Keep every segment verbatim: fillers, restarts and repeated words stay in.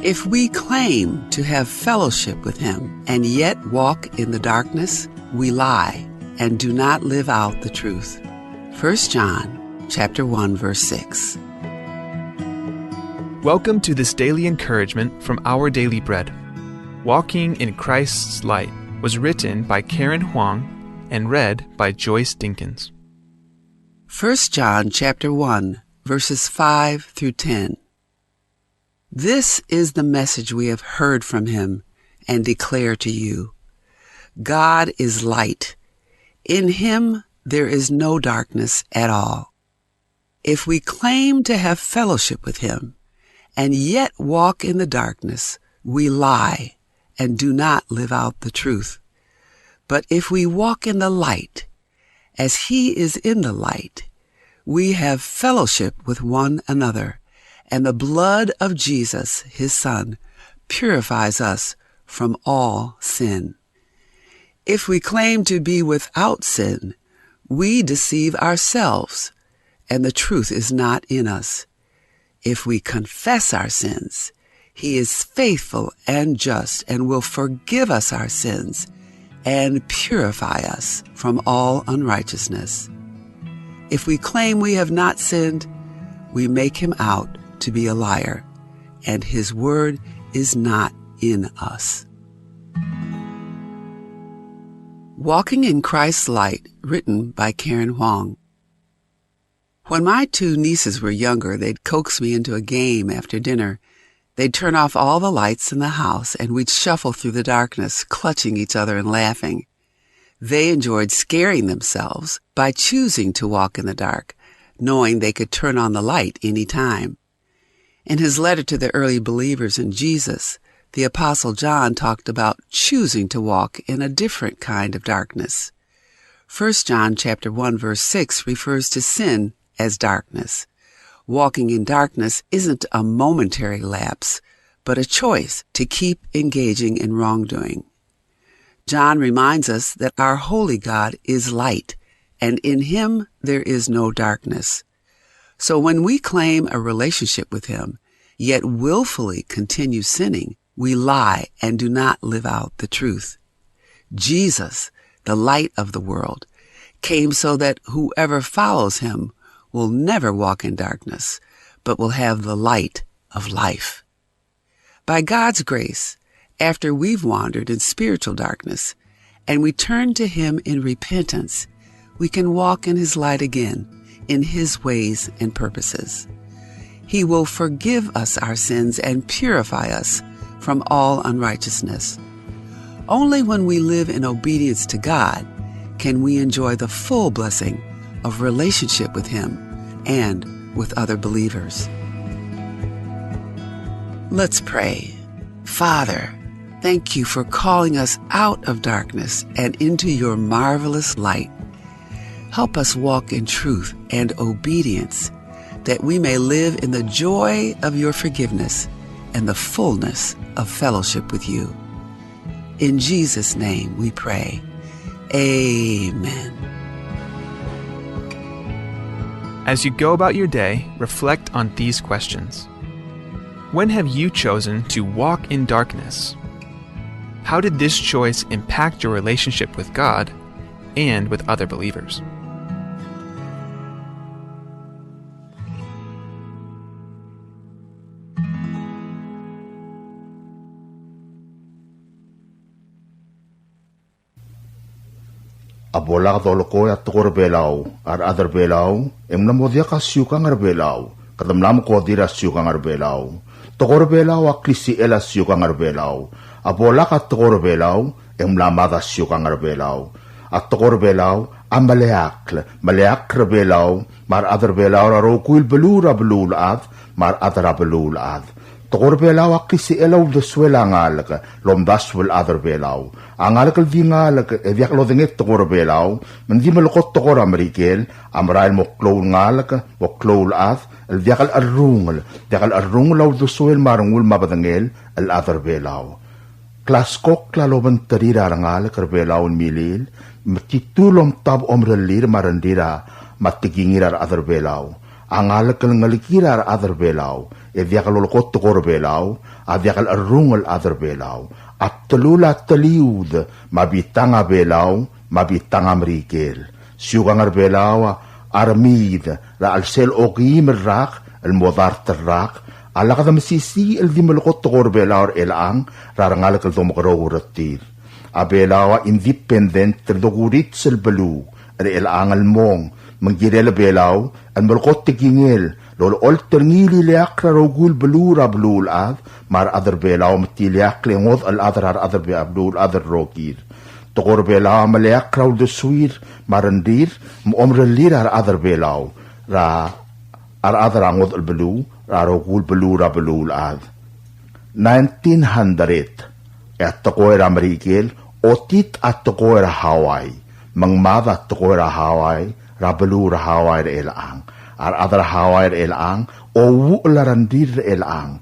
If we claim to have fellowship with him and yet walk in the darkness, we lie and do not live out the truth. First John chapter one, verse six. Welcome to this daily encouragement from Our Daily Bread. Walking in Christ's Light was written by Karen Huang and read by Joyce Dinkins. First John chapter one, verses five through ten. This is the message we have heard from him and declare to you. God is light. In him there is no darkness at all. If we claim to have fellowship with him and yet walk in the darkness, we lie and do not live out the truth. But if we walk in the light, as he is in the light, we have fellowship with one another, and the blood of Jesus, his Son, purifies us from all sin. If we claim to be without sin, we deceive ourselves, and the truth is not in us. If we confess our sins, he is faithful and just and will forgive us our sins and purify us from all unrighteousness. If we claim we have not sinned, we make him out to be a liar, and his word is not in us. Walking in Christ's Light, written by Karen Huang. When my two nieces were younger, they'd coax me into a game after dinner. They'd turn off all the lights in the house, and we'd shuffle through the darkness, clutching each other and laughing. They enjoyed scaring themselves by choosing to walk in the dark, knowing they could turn on the light any time. In his letter to the early believers in Jesus, the Apostle John talked about choosing to walk in a different kind of darkness. First John chapter one, verse six refers to sin as darkness. Walking in darkness isn't a momentary lapse, but a choice to keep engaging in wrongdoing. John reminds us that our holy God is light, and in him there is no darkness. So when we claim a relationship with him, yet willfully continue sinning, we lie and do not live out the truth. Jesus, the light of the world, came so that whoever follows him will never walk in darkness, but will have the light of life. By God's grace, after we've wandered in spiritual darkness and we turn to him in repentance, we can walk in his light again, in his ways and purposes. He will forgive us our sins and purify us from all unrighteousness. Only when we live in obedience to God can we enjoy the full blessing of relationship with him and with other believers. Let's pray. Father, thank you for calling us out of darkness and into your marvelous light. Help us walk in truth and obedience, that we may live in the joy of your forgiveness and the fullness of fellowship with you. In Jesus' name we pray. Amen. As you go about your day, reflect on these questions. When have you chosen to walk in darkness? How did this choice impact your relationship with God and with other believers? A bo lak dolekoi a tekoi er a Belau, a rechad er a Belau, e ng mla mo diak a siukang er a Belau, kede mla mekodir a siukang er a Belau. Tekoi er a Belau a klisichel a siukang er a Belau. A bo lak a tekoi er a Belau, e ng mla mad a siukang er a Belau. A tekoi er a Belau a meleakl, meleakl er a Belau, me a rechad er a Belau er a rokui el beluu er a beluulechad, me a rechad er a beluulechad. Tekoi er a Belau a klisichel a uldesuel a ngalek el omdasu el chad er a Belau. A ngalek el di ngalek e diak lodengei tekoi er a Belau, me ng di melekoi tekoi er a Merikel, a merael mo klou el ngalek, mo klou el chad, el diak el cherrungel, diak el cherrungel a uldesuel me a rengul me a bedengel el chad er a Belau. Klaskokl a lobengterir a rengalek er a Belau el milil, me titu el omtab omerellir me a rengrir a, me a tekingir a rechad er a Belau. A ngalek el ngelekir a rechad er Belau, e diak lolekoi tekoi er Belau, a diak el cherrungel chad er Belau. A bdelul a teliud, me a bitang a Belau, me a bitang a Merikel. Siukang er Belau a remiid er a chelsel okeim el rak el mo dart el rak, a lak de mesisiich el di melekoi tekoi er Belau er chelechang er a rengalek el domekeroul er tir. A Belau a independent el dokurits el beluu er chelechang el mong, me ng kirel Belau el melekoi tekingel el olecholt er ngii el ileakl er a rokui el beluu er a beluulechad, me a rechad er Belau me te ileakl e ngodech el chad er a rechad er Be-, a beluulechad el rokir. Tekoi er Belau a meleakl er a uldesuir me a rengrir me a omerellir a rechad er Belau er a, a rechad er a ngodech el beluu er a rokui el beluu er a beluulechad. Nineteen hundred, e a tekoi er a Merikel, otit a tekoi er a Hawaii, me ng mad a tekoi er a Hawaii er a beluu er a Hawaii er chelechang. A rechad er a Hawaii er chelechang, ouuchel a rengrir er chelechang.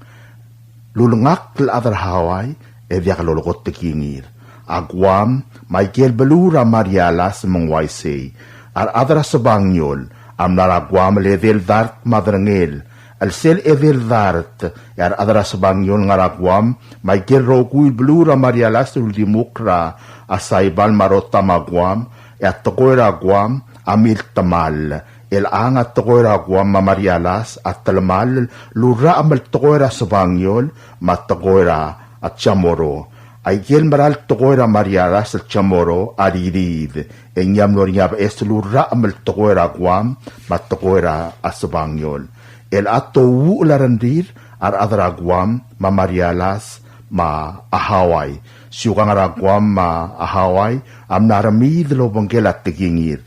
Lulengakl el chad er a Hawaii, e diak lolekoi tekingir. A Guam, me aike el beluu er a Marianas me ng uaisei. A rechad er a Sebangiol a mla er a Guam el edei el dart me a derengel. El sel edei el dart, e a rechad er a Sebangiol ngar er a Guam, me aike el rokui el beluu er a Marianas el uldimukl er a Saipan me a Rota me a Guam, e a tekoi er a Guam a miltemall. Chelechang a tekoi er a Guam me a Marianas a telemall el urrachem el tekoi er a Sebangiol me a tekoi er a Chamorro. Aike el mera el tekoi er a Marianas el Chamorro a ririid, e ng mlo er ngii a beches el urrachem el tekoi er a Guam me a tekoi er a Sebangiol. Chelechang a touuchel a rengrir a rechad er a Guam me a Marianas me a Hawaii. Siukang er a Guam me a Hawaii a mla remiid el obengkel a tekingir.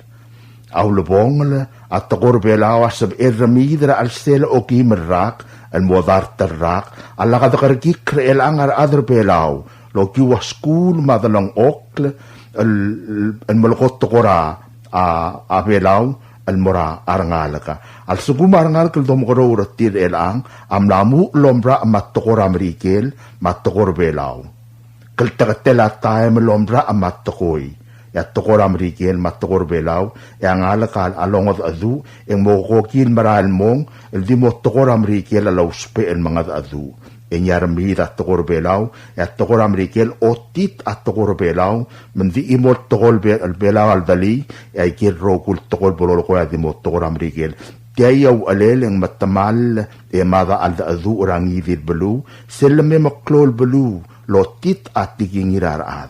A ulebongel, a tekoi er Belau a sebechel remiid er a chelsel okeim el rak el mo dart el rak, a lak dekerekikl er chelechang a rechad er Belau el okiu a skuul me a delengchokl el, el melekoi tekoi er a, a, a Belau el mo er a rengalek. A lsekum a rengalek el domekeroul er tir er chelechang a mla muchel el omerachem a tekoi er a Merikel me a tekoi er Belau. Klteketel a taem el omerachem a tekoi, e a tekoi er a Merikel me a tekoi er Belau, e a ngalek a longedecheduch, e ng mo kuk el merael el mong el di mo tekoi er a Merikel a lousbech el mengedecheduch. E ng remiid a tekoi er Belau, e a tekoi er a Merikel otit a tekoi er Belau, me ng di chimo el tekoi er Be-, Belau a ldulii, e aike el rokui el tekoi el bo lolekoi a di mo tekoi er a Merikel. Tia a uchelel e ng metemall e mad a cheldecheduch er a ngii di el beluu, sel leme meklou el beluu, el otit a tekingir a rechad.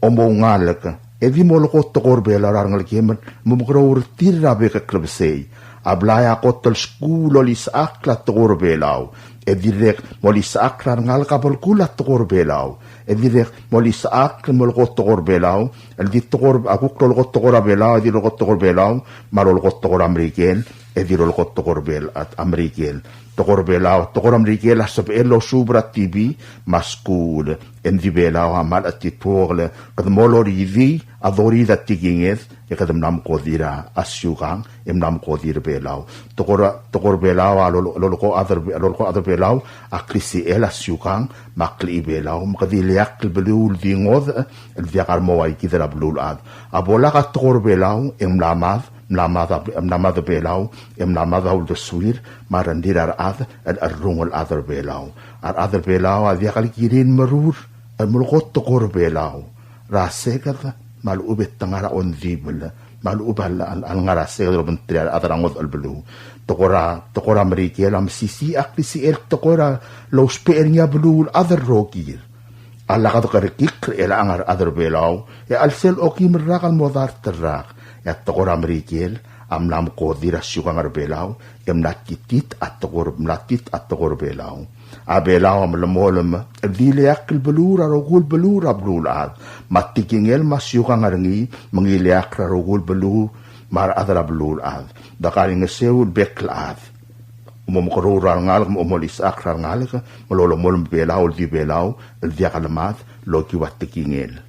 Omoungalek, e di molekoi tekoi er Belau er a rengelekem el mo mekeroul er tir er a bek el klebesei. A blai a kot el skuul el olisechakl a tekoi er Belau, e dirrek molisechakl a rengalek a belkul a tekoi er Belau. E dirrek molisechakl el molekoi tekoi er Belau, el di tekoi er, a kuk lolekoi tekoi er a Belau, e di lolekoi tekoi er Belau, me a lolekoi tekoi er a Merikel, e di lolekoi tekoi er Bel-, a, a Merikel. Tekoi er Belau, tekoi er a Merikel a sebechel el osuub er a T V me a skuul, e ng di Belau a mle chetituokl, kede mo loridii a doridii a tekinged, e kede mla mekodir a siukang, e mla mekodir Belau. Tekoi er a, tekoi er Belau a lolo-, lolekoi a chad er Be-, lolekoi a chad er Belau a klisichel a siukang me a klechibelau, me kede ileakl el beluu el di ngodech el diak a remo ua kid er a beluulechad. A bo lak a tekoi er Belau, e ng mla mad, mla mad a, mla mad a Belau, e mla mad a uldesuir me a rengrir a rechad el cherrungel chad er Belau. A rechad er Belau a diak el kirir el merur el melekoi tekoi er Belau er a seked me a lechub e te ngar er a ongdibel, me a lechub a l-, a l-, a lengar er a seked el obengterir a rechad er a ngodech el beluu. Tekoi er a, tekoi er a Merikel a mesisiich a klisichel tekoi er a lousbech er ngii a beluulechad el rokir. A lak dekerekikl er chelechang a rechad er Belau, e a chelsel okeim el rak el mo dart el rak, e a tekoi er a Merikel a mla mekodir a siukang er Belau, e mla titit a tekoi er, mla tit a tekoi er Belau. A Belau a melemolem el di ileakl el beluu er a rokui el beluu er a beluulechad, me a tekingel me a siukang er ngii me ng ileakl er a rokui el beluu me a rechad er a beluulechad. De kaingeseu el bek el chad. Omomekeroul er a rengalek, me omolisechakl er a rengalek, me lolemolem a Belau el di Belau el diak lemad el okiu a tekingel.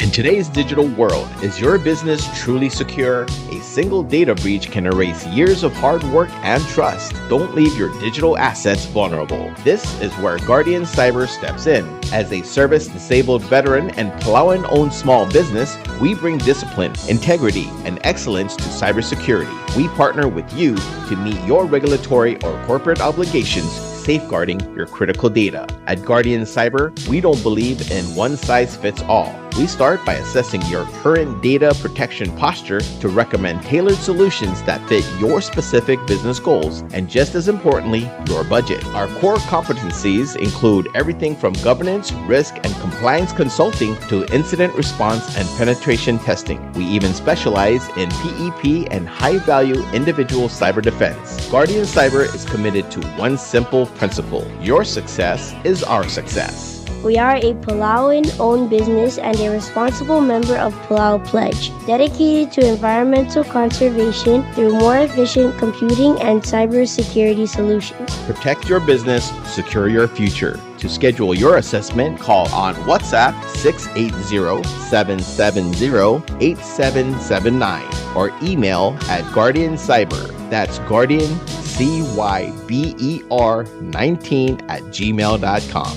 In Today's digital world, is your business truly secure? A single data breach can erase years of hard work and trust. Don't leave your digital assets vulnerable. This is where Guardian Cyber steps in. As a service-disabled veteran and Palauan-owned small business, we bring discipline, integrity, and excellence to cybersecurity. We partner with you to meet your regulatory or corporate obligations, safeguarding your critical data. At Guardian Cyber, we don't believe in one size fits all. We start by assessing your current data protection posture to recommend tailored solutions that fit your specific business goals and, just as importantly, your budget. Our core competencies include everything from governance, risk, and compliance consulting to incident response and penetration testing. We even specialize in P E P and high-value individual cyber defense. Guardian Cyber is committed to one simple principle: your success is our success. We are a Palauan-owned business and a responsible member of Palau Pledge, dedicated to environmental conservation through more efficient computing and cybersecurity solutions. Protect your business, secure your future. To schedule your assessment, call on WhatsApp six eight zero, seven seven zero, eight seven seven nine or email at Guardian Cyber. That's Guardian C Y B E R nineteen at gmail dot com.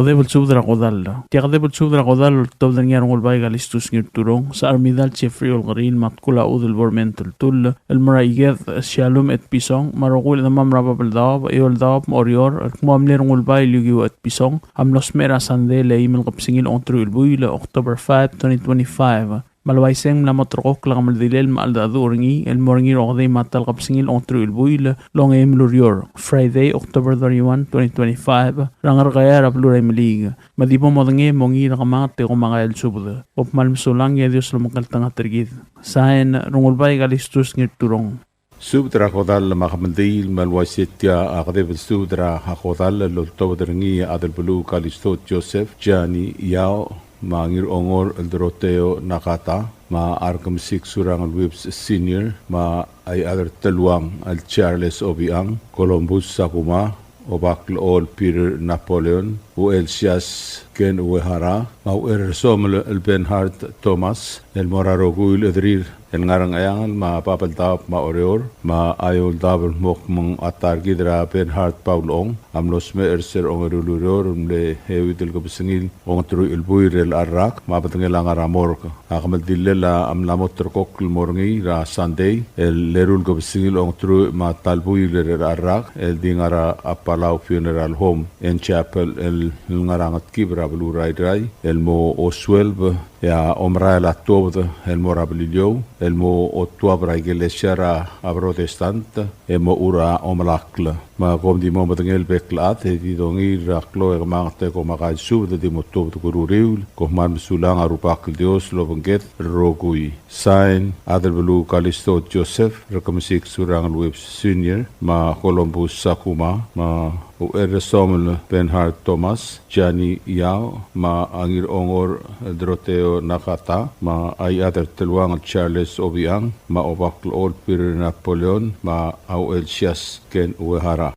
Kedeb el subed er a kodall. Tia kedeb el subed er a kodall el oltobed er ngii a Rengulbai Kalistus Ngirturong, Secharmidal Jeffrey Olkeriil, me a Tkul a Udel Borment el Tull, el mo er a Iked Shalom Etpison, me a rokui el chedemam er a Babeldaob, Eouldaob, me a Oreor, el kmo a mle Rengulbai el Yukiwo Etpison a mlo smecher er a Sandei el eim el kebesengil ongeteruich el buil, October five, twenty twenty-five. Me a le uaisei e ng mla mo terrekokl a kemeldilel me a cheldecheduch er ngii el mo er ngii er a okedei me a ta el kebesengil ongeteruich el buil el ongeim el ureor, Friday, October thirty-one, twenty twenty-five, er a Ngerkeai er a beluu er a Imeliik. Me di bo modengei e mongiil er a kemanget e kom a kael el subed. Kom kmal mesulang e a Dios a lomekngeltengat er kid. Sain, Rengulbai Kalistus Ngirturong. Subed er a kodall me a kemeldiil. Me a le uaisei tia a kedeb el subed er a kodall el oltobed er ngii a Adelbeluu Kalisto Joseph, Jani Yao, me a Ngirongor el Doroteo Nakata, me a Rekemesik Surangel Whipps Senior, me a Iechad er a Teluang el Charles Obichang, Columbus Sakuma, Obak el Ol Peter Napoleon, Uchelsias Ken Uehara, me a Ucherresomel el Bernhard Thomas, el mo er a rokui el chederir el ngar er a Ngcheangel me a Babeldaob me a Oreor, me a Eouldaob el mo kmo a ta er kid er a Bernhard Paulong a mlo smecher er se er a ongeru el ureor el mle euid el kebesengil ongeteruich el buil er chelecha el rak, me a bedengel a ngar er a morgue. A kemeldilel a mla mo terrekokl el mo er ngii er a Sandei el eru el kebesengil ongeteruich me a ta el buil er chelecha el rak, el di ngar er a Palau Funeral Home and Chapel el ngar er a Ngetkib er a beluu er a Irrai, el mo osuelb e a omerael a tuobed el mo er a Beliliou el mo otuab er a ikelesia er a Protestant e mo er a omelakl. Me kom di mo medengei el bek el chad e di dongiil er a klou e kemanget e kom a kael subed e di mo tuobed er a uriul. Kom kmal mesulang, a Rubak el Dios a lobengked el rokui. Sain, Adelbeluu Kalisto Joseph, Rekemesik Surangel Whipps Senior, me a Columbus Sakuma, me a Ucherresomel Bernhard Thomas, Jani Yao, me a Ngirongor el Doroteo Nakata, me a Iechad er a Teluang el Charles Obichang, me a Obak el Ol Peter Napoleon, me a Uchelsias Ken Uehara.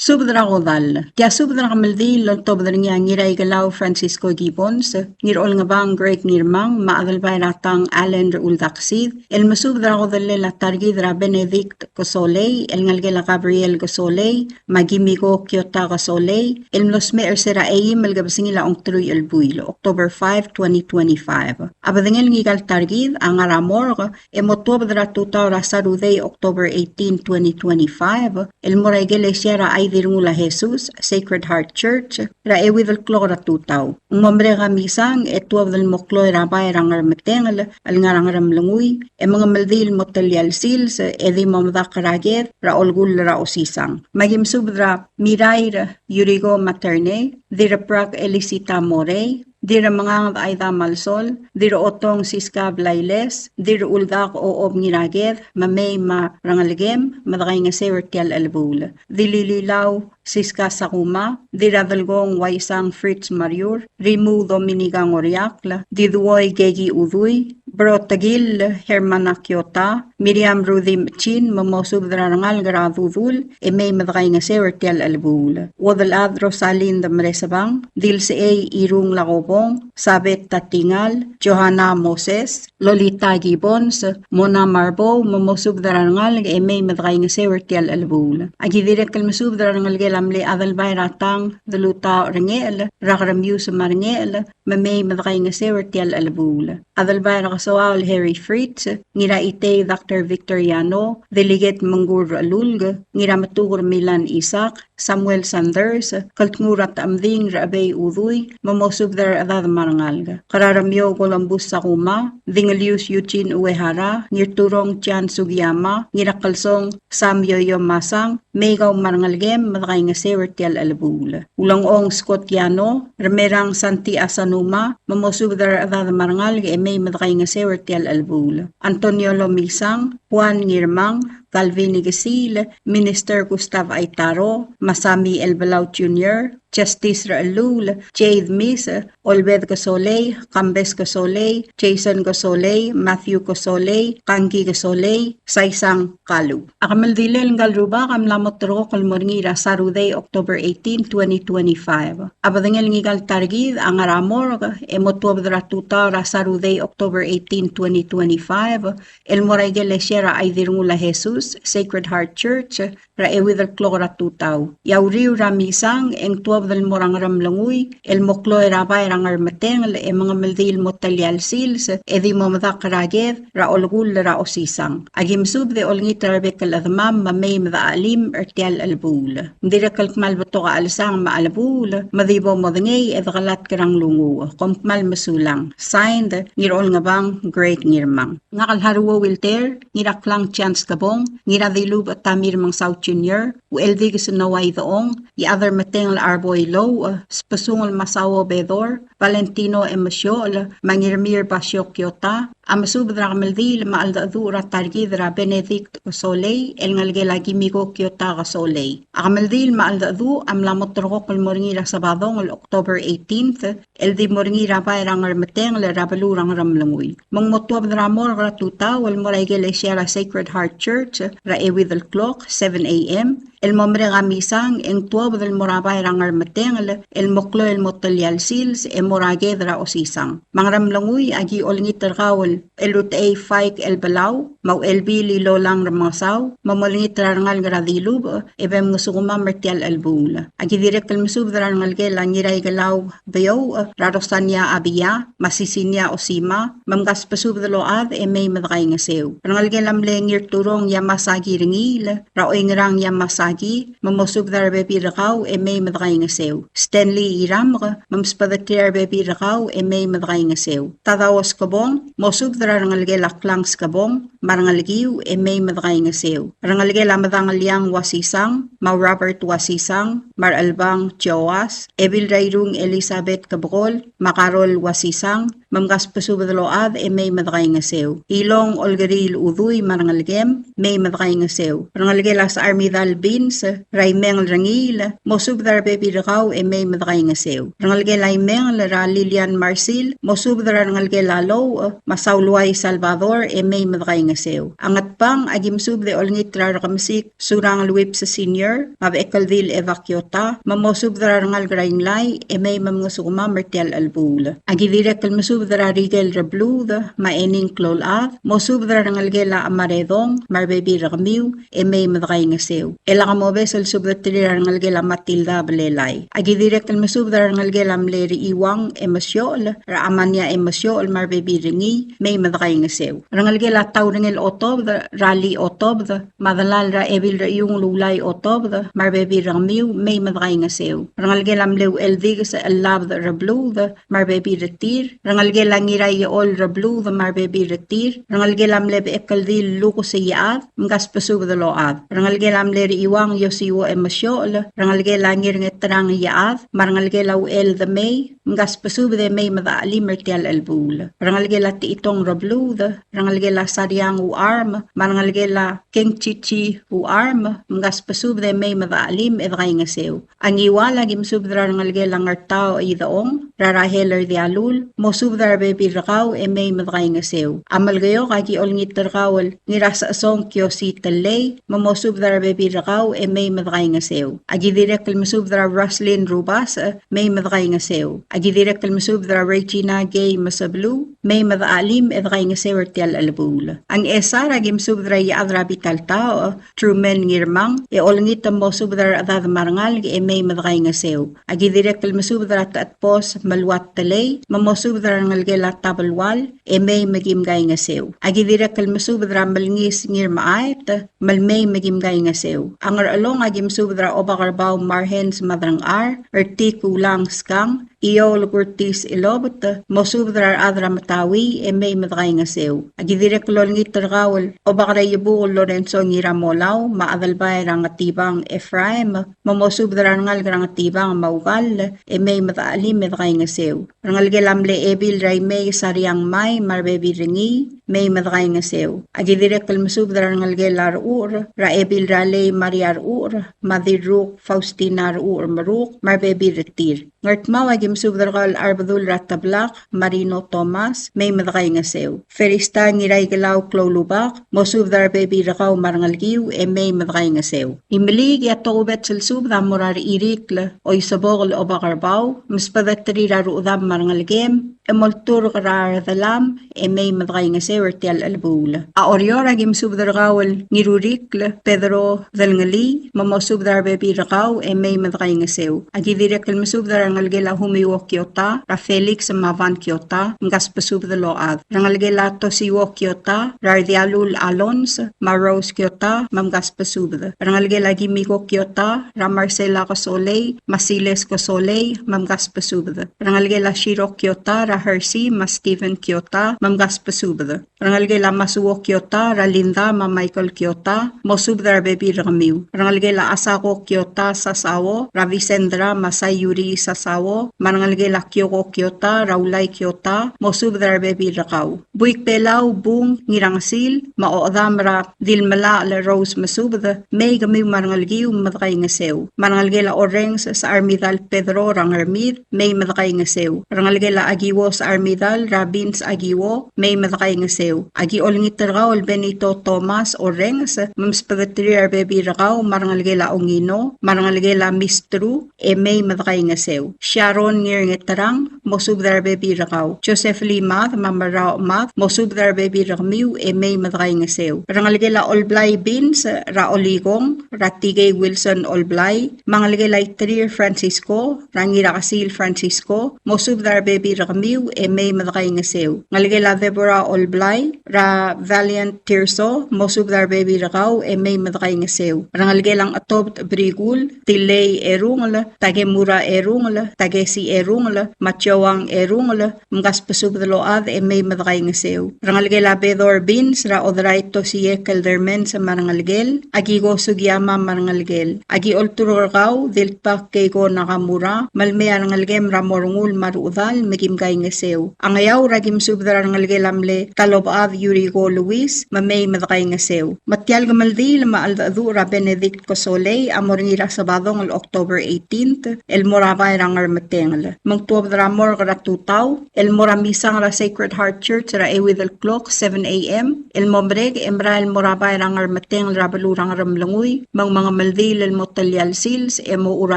Subed er a kodall. Tia subed er a kemeldiil el oltobed er ngii a Ngiraikelau Francisco Gibbons, Ngirolngebang Greg Ngirmang, me a Adelbai er a Tang Allen Ruldakesid, el mesubed er a kodellel a ta er kid er a Benedict Kesolei, el ngelekel a Gabriel Kesolei, me a Kimiko Kyota Kesolei, el mlo smecher er se er a eim el kebesengil a ongeteruich el buil, October five, twenty twenty-five. A bedengel ngika el ta er kid a ngar er a morgue e mo tuobed er a tutau er a Saturday, October eighteen, twenty twenty-five, el mo er a ikelesia er a Chai Dirrengul a Jesus, Sacred Heart Church, er a euid el klok er a tutau. Ng mo merek a misang e tuobed el mo kloi er a bai er a Ngermetengel el ngar er a Ngeremlengui, e mengemeldiil el mo telia el sils e di mo medakl er a ked er a olkull er a osisang. Me aki mesubed er a Mirair Yuriko Maternei, Dirrabrak Elisita Morei, Dirramanganged Aida Malsol, Dirrotong Siska Blailes, Dirruldak Ochob Ngiraked, me mei me a rengelekem, me dekaingeseu er tia el chelebuul. Dirrililau Siska Sakuma, Dirradelkong Waisang Fritz Mariur, Rimuu Dominica Ngoriakl, Diduoi Keki Udui, Brotekil Hermana Kiota, Miriam Rudimch Chin, me mosubed er a rengalek er a Dudul, e mei me dekaingeseu er tia el chelebuul. Uodelchad Rosalind Meresebang, Dilsechei Irung Lakobong, Sabet Tatingal, Johanna Moses, Lolita Gibbons, Mona Marbou, me mosubed er a rengalek e mei me dekaingeseu er tia el chelebuul. Aki dirrek el mesubed er a rengelekel a mle Adelbai er a Tang, Delutau Rengechel, er a Keremius me a Rengechel, me mei me dekaingeseu er tia el chelebuul. Adelbai er a Kesoaol Harry Fritz, Ngiraitei Doctor Victor Yano, Delegate Mengkur Rechelulk, Ngirametuker Milan Isaac, Samuel Sanders, Keltngur a Techemding Rechebei Udui, me mosubed er a rechedad me a rengalek. Keraremiou Columbus Sakuma, Dingelius Eugene Uehara, Ngirturong Jan Sugiyama, Ngirakelsong Sam Yoyo Masang, mei kau me a rengelekem me dekaingeseu er tia el chelebuul. Ulengchong Scott Yano, Remerang Santi Asanuma, me mosubed er a rechedad me a rengalek e mei me dekaingeseu er tia el chelebuul. Antonio Lomisang, Juan Ngirmang, Calvin Ikesiil, Minister Gustav Aitaro, Masami Elbelau Junior, Justice Rechelluul, Jade Mis, Olbed Kesolei, Kambes Kesolei, Jason Kesolei, Matthew Kesolei, Kangki Kesolei, Saisang Kalu. A kemeldilel ngka el rubak a mla mo terrekokl el mo er ngii er a Saturday, October eighteen, twenty twenty-five. A bedengel ngika el ta er kid a ngar er a morgue e mo tuobed er a tutau er a Saturday, October eighteen, twenty twenty-five, el mo er a ikelesia er a Chaidirngul a Jesus, Sacred Heart Church, er a euid el klok er a tutau. E a uriul er a misang e ng tuobed el mo er a Ngeremlengui el mo kloi er a bai er a Ngermetengel e mengemeldiil el mo telia el sils e di mo medakl er a ked er a olekull er a osisang. Aki mesubed e olengit er a rebek el chedemam me mei me dechelim er tia el chelebuul. Ng dirrek el kmal betok a chelsang me a chelebuul me di bo modengei e dekelatk er a nglunguuch. Kom kmal mesulang. Signed, Ngirolngebang Great Ngirmang. Ngak el Haruo Wilter, Ngiraklang Chance Kebong, Ngiradilubech Tamir Mengsau Junior, Ucheldikes Noah Idechong, Iechad er Metengel Arboi Louch, Spesungel Masao Bedor, Valentino Emesiochel, me a Ngirmir Basio Kiota, a mesubed er a kemeldiil me a cheldecheduch er a ta er kid er a Benedict Kesolei, el ngelekel a Kimiko Kiota Kesolei. A kemeldiil me a cheldecheduch a mla mo terrekokl el mo er ngii er a Sabadong el October eighteenth, el di mo er ngii er a bai er a Ngermetengel er a beluu er a Ngeremlengui. Me ng mo tuobed er a morgue er a tutau el mo er a ikelesia er a Sacred Heart Church er a euid el klok, seven A M, el mo merek a misang e ng tuobed el mo er a bai er a Ngermetengel el mo kloi el mo telia el sils e mo er a ked er a osisang. Me a Ngeremlengui a ki olengit er kau el Elutechei Faik Elbelau, me a Uchelbil Ilolang Remengesau, me molengit er a rengalek er a Dilubech, e bem ngesukemam er tia el chelebuul. Aki dirrek el mesubed er a rengelekel a Ngiraikelau Beouch, er a Rosania Abia, me a Sisinia Osima, me mkasbesubed el ochad e mei me dekaingeseu. Rengelekel a mle Ngirturong Yamasaki Rengiil, er a Oingerang Yamasaki, me mosubed er a rebebil er kau e mei me dekaingeseu. Stanley Iramk, me msbedeterir a rebebil er kau e mei me dekaingeseu. Tadao Skebong, mosubed er a rengelekel a Klang Skebong, me a rengelekiu e mei me dekaingeseu. Rengelekel a Medangeliang Uasisang, me a Robert Uasisang, me a Rechelbang Joas, Ebil er a Irung Elizabeth Kebekol, me a Karol Uasisang, me mkasbesubed el ochad e mei me dekaingeseu. Ilong Olkeriil Udui me a rengelekem, mei me dekaingeseu. Rengelekel a Secharmidal Beans, er a Imengel Rengiil, mosubed er a rebebil er kau e mei me dekaingeseu. Rengelekel a Imengel er a Lilian Marsil, mosubed er a rengelekel a Louch, me a Sauluai Salvador e mei me dekaingeseu. A Ngatpang, aki mesubed e olengit er a Rekemesik Surangel Whipps Senior, me a Bechekeldil Eva Kiota, me mosubed er a rengalek er a Inglai, e mei me mngesukemam er tia el chelebuul. Aki dirrek el mesubed er a Rikel Rebluud, me a Ening Kloulchad, mosubed er a rengelekel a Chemaredong, me a rebebil er kemiu, e mei me dekaingeseu. E lak mobes el subedeterir a rengelekel a Matilda Belelai. Aki dirrek el mesubed er a rengelekel a mle Rechiuang Emesiochel, er a Amania Emesiochel, me a rebebil er ngii, mei me dekaingeseu. Rengelekel a Taurengel Otobed, er a Lii Otobed, me a delal er a Ebil er a Iung el Ulai Otobed, me a rebebil er kemiu, mei me dekaingeseu. Rengelekel a mle Ucheldikes Chellabed Rebluud, me a rebebil er tir. Rengelekel a Ngiraiechol Rebluud, me a rebebil er tir. Rengelekel a mle Bechekeldil Lukes Iechad, mkasbesubed el ochad. Rengelekel a mle Rechiuang Iosiuo Emesiochel. Rengelekel a Ngirngeterang Iechad, me a rengelekel a Uchel Demei, mkasbesubed e mei me dechelim er tia el chelebuul. Rengelekel a Techitong Rebluud, rengelekel a Sariang Uarm, me a rengelekel a Kengchichi Uarm, mkasbesubed e mei me dechachelim e dekaingeseu. A Ngiwal a ki mesubed er a rengelekel a Ngertau Idechong, er a Rahel er Dialul, mosubed er a rebebil er kau e mei me dekaingeseu. A Melekeok a ki olengit er kau el Ngirasechesong Kiosi Tellei, me mosubed er a rebebil er kau e mei me dekaingeseu. A ki dirrek el mesubed er a Roslyn Rubasech, mei me dekaingeseu. A ki dirrek el mesubed er a Regina Gay Mesebeluu, mei me dechachelim e dekaingeseu er tia el chelebuul. A Ngchesar a ki mesubed er a Iechad er a Bital Taoch, Truman Ngirmang, e olengit el mosubed er a rechedad me a rengalek e mei me dekaingeseu. A ki dirrek el mesubed er a Techetbos Meluat Telei, me mosubed er a rengelekel a Tabelual, e mei me kim kaingeseu. A ki dirrek el mesubed er a Melngis Ngirmechaet, me le mei me kim kaingeseu. A Ngerchelong a ki mesubed er a Obakerbau Marhens Madrangchar, er Tik Ulang Skang, Iou el Kurtis Ilobet, mosubed er a rechad er a Metaui, e mei me dekaingeseu. A ki dirrek el olengit er kau el Obak er a Iebukel Lorenzo Ngiramolau, me a Adelbai er a Ngetibang Ephraim, me mosubed er a rengalek er a Ngetibang me a Ukall, e mei me dechachelim e dekaingeseu. Rengelekel a mle Ebil er a Imei Sariang Mai, me a rebebil er ngii, mei me dekaingeseu. A ki dirrek el mesubed er a rengelekel a Rechucher, er a Ebil er a Lei Maria Rechucher, me a Dirruk Faustina Rechucher Meruk, me a rebebil er tir. Ngardmau a ki mesubed er kau el Arbedul er a Teblak, Marino Thomas, mei me dekaingeseu. Ferista Ngiraikelau Kloulubak, mosubed er a rebebil er kau me a rengelekiu, e mei me dekaingeseu. Imeliik e a tokubets el subed a mo er a Rechirikl Oisebok el Obakerbau, msbedeterir a rechedam me a rengelekem, e molturk er a redelam, e mei me dekaingeseu er tia el chelebuul. A Oreor a ki mesubed er kau el Ngirurikl Pedro Delngelii, me mosubed er a rebebil er kau, e mei me dekaingeseu. A ki dirrek el mesubed er a rengelekel a Humiwo Kiota, er a Felix me a Van Kiota, mkasbesubed el ochad. Rengelekel a Tosiwo Kiota, er a Rdialul Alons, me a Rose Kiota, me mkasbesubed. Rengelekel a Kimiko Kiota, er a Marcela Kesolei, me a Siles Kesolei, me mkasbesubed. Rengelekel a Shiro Kiota, er a Hershey, me a Steven Kiota, me mkasbesubed. Rengelekel a Masuo Kiota, er a Linda, me a Michael Kiota, mosubed er a rebebil er kemiu. Rengelekel a Asako Kiota Sasao, er a Vicendra, me a Sayuri Sasao, me a rengelekel a Kioko Kiota, er a Ulai Kiota, mosubed er a rebebil er kau. Buik Belau, Bung, Ngirangesil, me a Odam er a Dilmelachel Rose Mesubed, mei kemiu me a rengelekiu me dekaingeseu. Me a rengelekel a Orrenges Secharmidal Pedro er a Ngermid, mei me dekaingeseu. Rengelekel a Akiwo Secharmidal er a Vince Akiwo, mei me dekaingeseu. A ki olengit er kau el Benito Thomas Orrenges, me msbedeterir a rebebil er kau me a rengelekel a Ongino, me a rengelekel a Mistru, e mei me dekaingeseu. Sharon Ngirngeterang, mosubed er a rebebil er kau. Joseph Lee Mad, me a Merrao Mad, mosubed er a rebebil er kemiu, e mei me dekaingeseu. Rengelekel a Olblai Beans, er a Olikong, er a Tikei Wilson Olblai, me a ngelekel a Iterir Francisco, er a Ngirakesil Francisco, mosubed er a rebebil er kemiu, e mei me dekaingeseu. Ngelekel a Deborah Olblai, er a Valiant Tirso, mosubed er a rebebil er kau, e mei me dekaingeseu. Rengelekel a Ngetobed Brikul, Tilei Erungel, Takemura Erungel, Takesi Erungel, me a Joang Erungel, mkasbesubed el ochad e mei me dekaingeseu. Rengelekel a Bedor Beans, er a Oderai Tosie Keldermans me a rengelekel, Akiko Sugiyama me a rengelekel. A ki olturk er kau, Diltbak Keiko Nakamura, me le mei a rengelekem er a Morngul me a rechedal, me kim kaingeseu. A Ngeaur a ki mesubed er a rengelekel a mle Talobechad Yuriko Luis, me mei me dekaingeseu. Me tia el kemeldiil me a cheldecheduch er a Benedict Kesolei a mo er ngii er a Sabadong el October eighteenth, el mo er a bai er a Ngermetengel. Me ng tuobed er a morgue er a tutau, el mo er a misang er a Sacred Heart Church er a euid el klok, seven A M, el mo merek e merael el mo er a bai er a Ngermetengel er a beluu er a Ngeremlengui, me ng mengemeldiil el mo telia el sils, e mochu er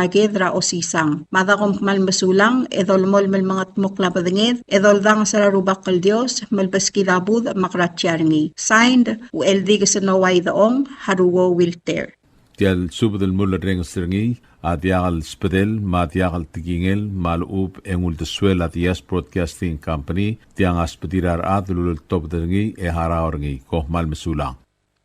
a ked er a osisang. Me a da kom kmal mesulang, e dolemolem el mengetmokl a bedenged, e doldanges er a Rubak el Dios, me lebeskid a budech me a krasia er ngii. Signed, Ucheldikes Noah Idechong, Haruo Wilter. Tia el subed el mulerrenges er ngii a diak el sbedel me a diak el tekingel me a lechub e ng uldesuel a Diaz Broadcasting Company, tiang a sbedir a rechad el uleltobed er ngii e harau er ngii. Kom kmal mesulang.